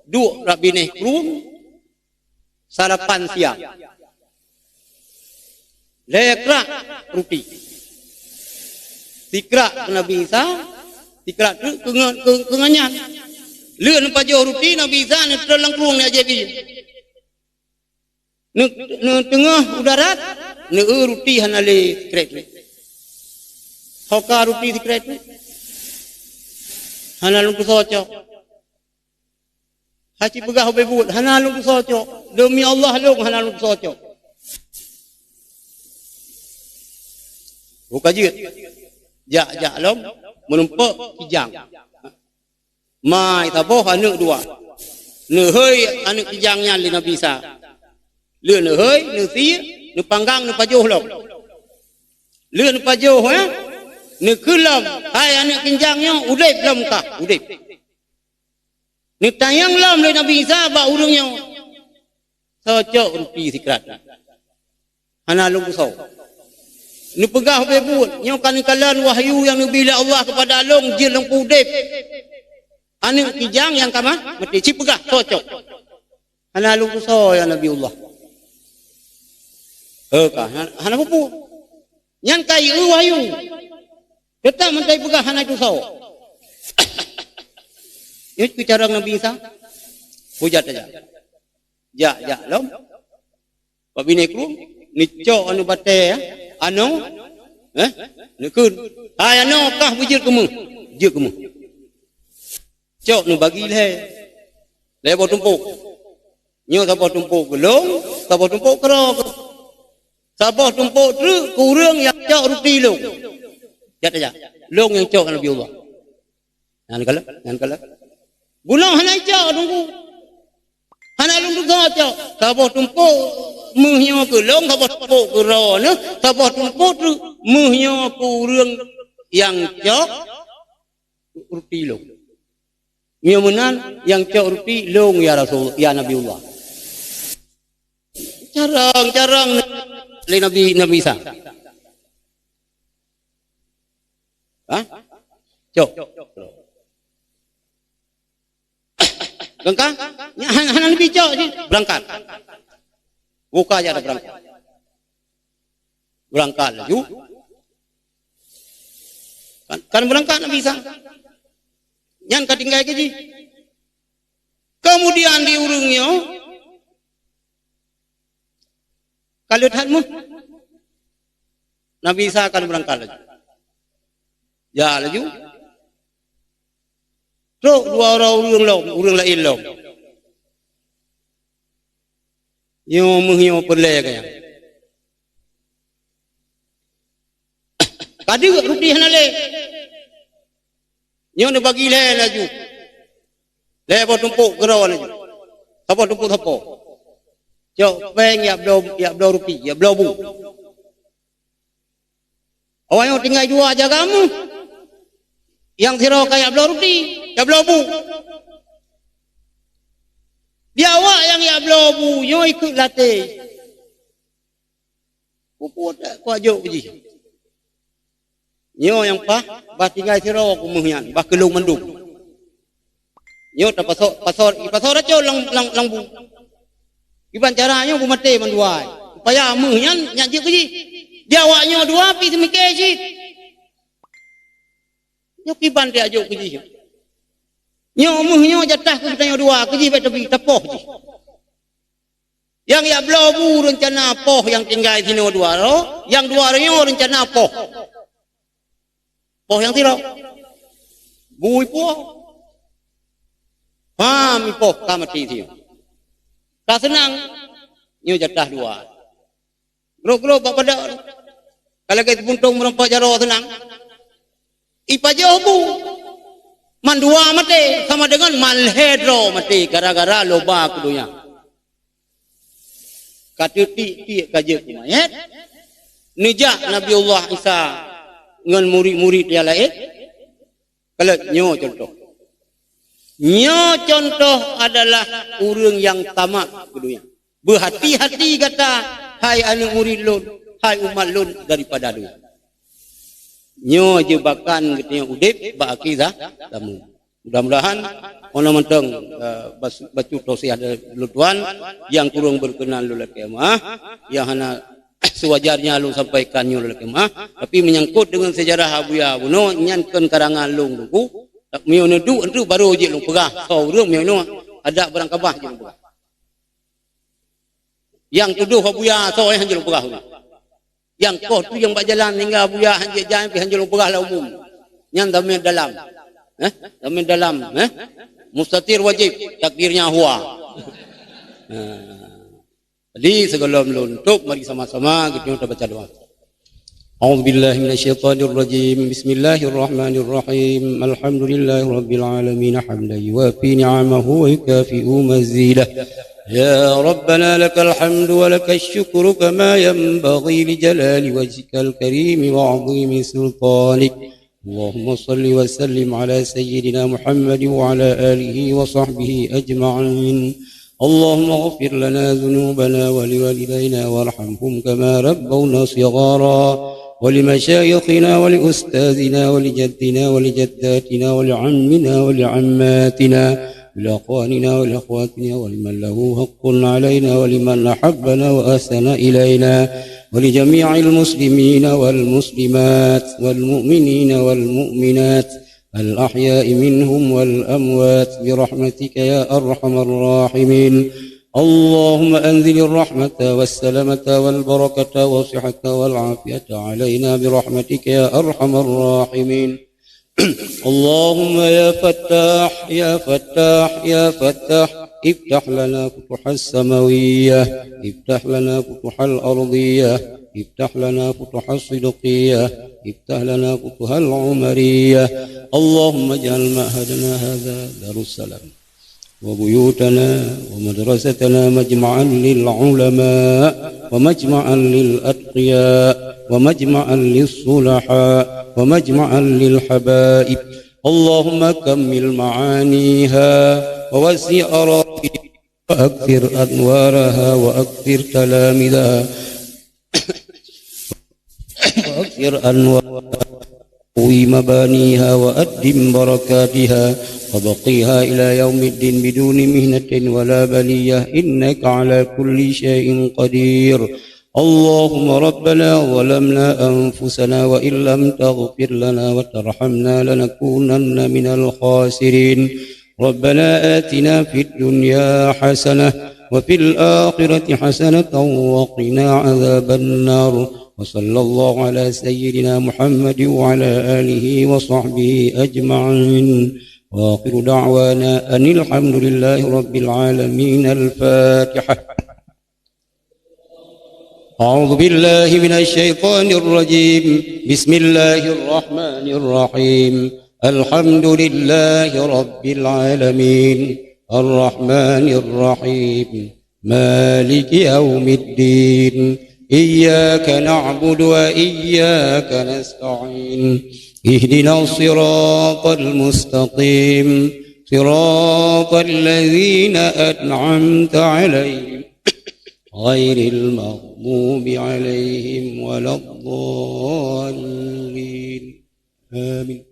duek rab binéh krueng, sarapan siang. Lhèe krak ruti. Sikrak keu Nabi Isa, sikrak teuk keu ngon, keu, keu ngon nyan. Lheueh neupajoh ruti, Nabi Isa neutron lam krueng, neujak jih. Ne-, neuteungoh u darat, neueu ruti hana lé sikrek teuk. Ho ka ruti sikrek teuk? Hana lôn tusoe cok. Hana ci peugah ubé buet, hana lôn tusoe cok. Demi Allah lôn hana lôn tusoe cok. Buka jeuet. Jak-jak lom, meurumpok kijang. Mai saboh aneuk dua. Neuhôi aneuk kijang nyan lé Nabi Isa. Lheueh neuhôi, neusie, neupanggang, neupajoh lom. Lheueh neupajoh, eh, neukheun lom, "Hai aneuk kijang nyoe, udeb lom kah, udeb." Neutanyong lom lé Nabi Isa bak ureuëng nyoe, "Soe cok ruti sikrak?" "Hana lôn tusoe." Neupeugah ubé buet, "Nyoe ka neukalon wahyu nyang neubi lé Allah keupada lôn, jeuet lôn udeb. Aneuk kijang nyang ka ma-, maté, ci peugah soe cok." "Hana lôn tusoe, ya Nabiullah." "Heuka, hana, hana peue-peue. Nyan ka jieu wahyu. Teutap mantong jipeugah hana tusoe." Nyoe keu carông Nabi Isa. Hujat saja. Jak-jak lom. Bak binéh krueng, neucok aneuk batée, ya. Anoe, eh, neukheun. "Hai anoe, kah beujeuet keu meuh." Jeuet keu meuh. Cok neubagi lhée. Lhée boh tumpôk. Nyoe saboh tumpôk keu lôn, saboh tumpôk keu droe. Saboh tumpôk treuk keu ureuëng nyang cok ruti lôn. Jak tajak. Lôn nyang cok Nabiullah. Nyan kalon, nyan kalon. Bunoe hana icok teungku. Hana lôn tusoe cok. Saboh tumpôk meuh nyoe keu lôn, saboh tumpôk keu droeneuh, saboh tumpôk treuk meuh nyoe keu ureuëng nyang cok ruti lôn. Nyoe meunan nyang cok ruti lôn, ya Rasul, ya Nabiullah. Carông-carông lé Nabi, Nabi Isa. Hah? Cok. Beurangkat? Nyan hana, hana Nabi cok cit. Beurangkat. Buka jak beurangkat. Beurangkat laju. Kan, kan beurangkat Nabi Isa. Nyan ka tinggai keu jih. Keumudian di ureuëng nyoe ka lheueh that meuh. Nabi Isa ka lheueh beurangkat laju. Jak laju. Trok dua droe ureuëng lom, ureuëng laén lom. Nyoe meuh nyoe peureulée keu nyan. Ka deuk ruti hana lé. Nyoe neubagi lhée laju. Lhée boh tumpôk keudroe laju. Saboh tumpôk sapo. Cok péng jak bloe, jak bloe ruti, jak bloe bu. Awak nyoe tinggai dua jaga meuh. Nyang sidroe ka jak bloe ruti, jak bloe bu. Di awak nyang jak bloe bu nyoe ikheun latée. Peue-peue teuk kujok keu jih. Nyoe nyang paih, bah tinggai sidroe ku meuh nyan, bah keu lôn mandum. Nyoe tapasoe, pasoe, ipasoe racôn lam, lam, lam bu. Kiban cara nyoe beumaté mandua, supaya meuh nyan nyang jeuet keu jih. Di awak nyoe dua pih seumiké cit. Nyoe kiban tajok keu jih. Nyoe meuh nyoe jatah keu geutanyoe dua, keu jih bék tabi, tapoh jih. Nyang jak bloe bu reuncana poh nyang tinggai sinoe dua droe, nyang dua droe nyoe reuncana poh. Poh nyang sidroe. Bu ipoh. Pam ipoh ka maté sinoe. Ka seunang, nyoe jatah dua. Grob-grob bak padang. Ka lagée sipuntông meurumpok jaroe seunang. Ipajoh bu. Mandua maté sama deungon malhée droe maté gara-gara loba keu donya. Ka teutik-tik ka jeuet keu manyét. Neujak Nabiullah Isa ngon murit-murit nyang laén. Kalheueh nyoe cuntoh. Nyoe cuntoh adalah ureuëng nyang tamak keu donya. Beuhati-hati gata, hai aneuëk murit lôn, hai umat lôn, daripada donya. Nyoe jeubakanan geutanyoe udeb bak akhé za-, zaman. Mudah-mudahan, meunan mantong, eh, bas-, bacut tausiah dari lôn tuan, nyang kureueng beukeunan lôn lakée meu'ah, nyang hana seuwajarnya lôn sampaikan nyoe lôn lakée meu'ah, tapi meunyangkot deungon seujarah Abuya bunoe, nyan kon karangan lôn Teungku, meunyoe neuduek enteuk barô jeuet lôn peugah, soe ureuëng meunyoe adak barangkabah jeuet lôn peugah. Nyang tudoh Abuya soe nyang jeuet lôn peugah ureuëng. Nyang koh tu nyang bak jalan hingga Abuya han jeuet jalan pih han jeuet lôn peugah lam umum. Nyan dhamir dalam. Eh? Dhamir dalam, eh? Mustatir wajib, takdirnya huwa. Ha. Jadi, sigohlom lôn tutup, mari sama-sama geutanyoe tabaca doa. A'udzubillahi minasyaitonirrajim. Bismillahirrahmanirrahim. Alhamdulillahirabbil alamin, hamdan yuwafi ni'amahu wa yukafi'u mazidah. Ya Rabbana lakal hamdu wa lakash syukru kama yanbaghi li jalali wajhikal karimi wa 'azimi sultanik. اللهم صل وسلم على سيدنا محمد وعلى آله وصحبه أجمعين. اللهم اغفر لنا ذنوبنا ولوالدينا وارحمهم كما ربونا صغارا، ولمشايخنا ولأستاذنا ولجدنا ولجداتنا ولعمنا ولعماتنا ولأخواننا ولأخواتنا ولمن له حق علينا ولمن أحبنا وأحسن إلينا ولجميع المسلمين والمسلمات والمؤمنين والمؤمنات الأحياء منهم والأموات برحمتك يا أرحم الراحمين. اللهم أنزل الرحمة والسلامة والبركة والصحة والعافية علينا برحمتك يا أرحم الراحمين. اللهم يا فتاح، يا فتاح، يا فتاح، افتح لنا فتوح السماوية، افتح لنا فتوح الأرضية، افتح لنا فتوح الصدقية، افتح لنا فتوح العمرية. اللهم اجعل معهدنا هذا دار السلام، وبيوتنا ومدرستنا مجمعا للعلماء، ومجمعا للأتقياء، ومجمعا للصلحاء، ومجمعا للحبائب. اللهم كمل معانيها ووسع أراضيها وأكثر أنوارها وأكثر تلامذها وأكثر أنوارها وقوي مبانيها وأدم بركاتها وبقيها إلى يوم الدين بدون مهنة ولا بلية إنك على كل شيء قدير. اللهم ربنا ظلمنا أنفسنا وإن لم تغفر لنا وترحمنا لنكونن من الخاسرين. ربنا آتنا في الدنيا حسنة وفي الآخرة حسنة وقنا عذاب النار. وصلى الله على سيدنا محمد وعلى آله وصحبه أجمعين. وآخر دعوانا أن الحمد لله رب العالمين. الفاتحة. أعوذ بالله من الشيطان الرجيم. بسم الله الرحمن الرحيم. الحمد لله رب العالمين. الرحمن الرحيم. مالك يوم الدين. إياك نعبد وإياك نستعين. اهدنا الصراط المستقيم. صراط الذين أنعمت عليهم. غير المغضوب عليهم ولا الضالين. آمين.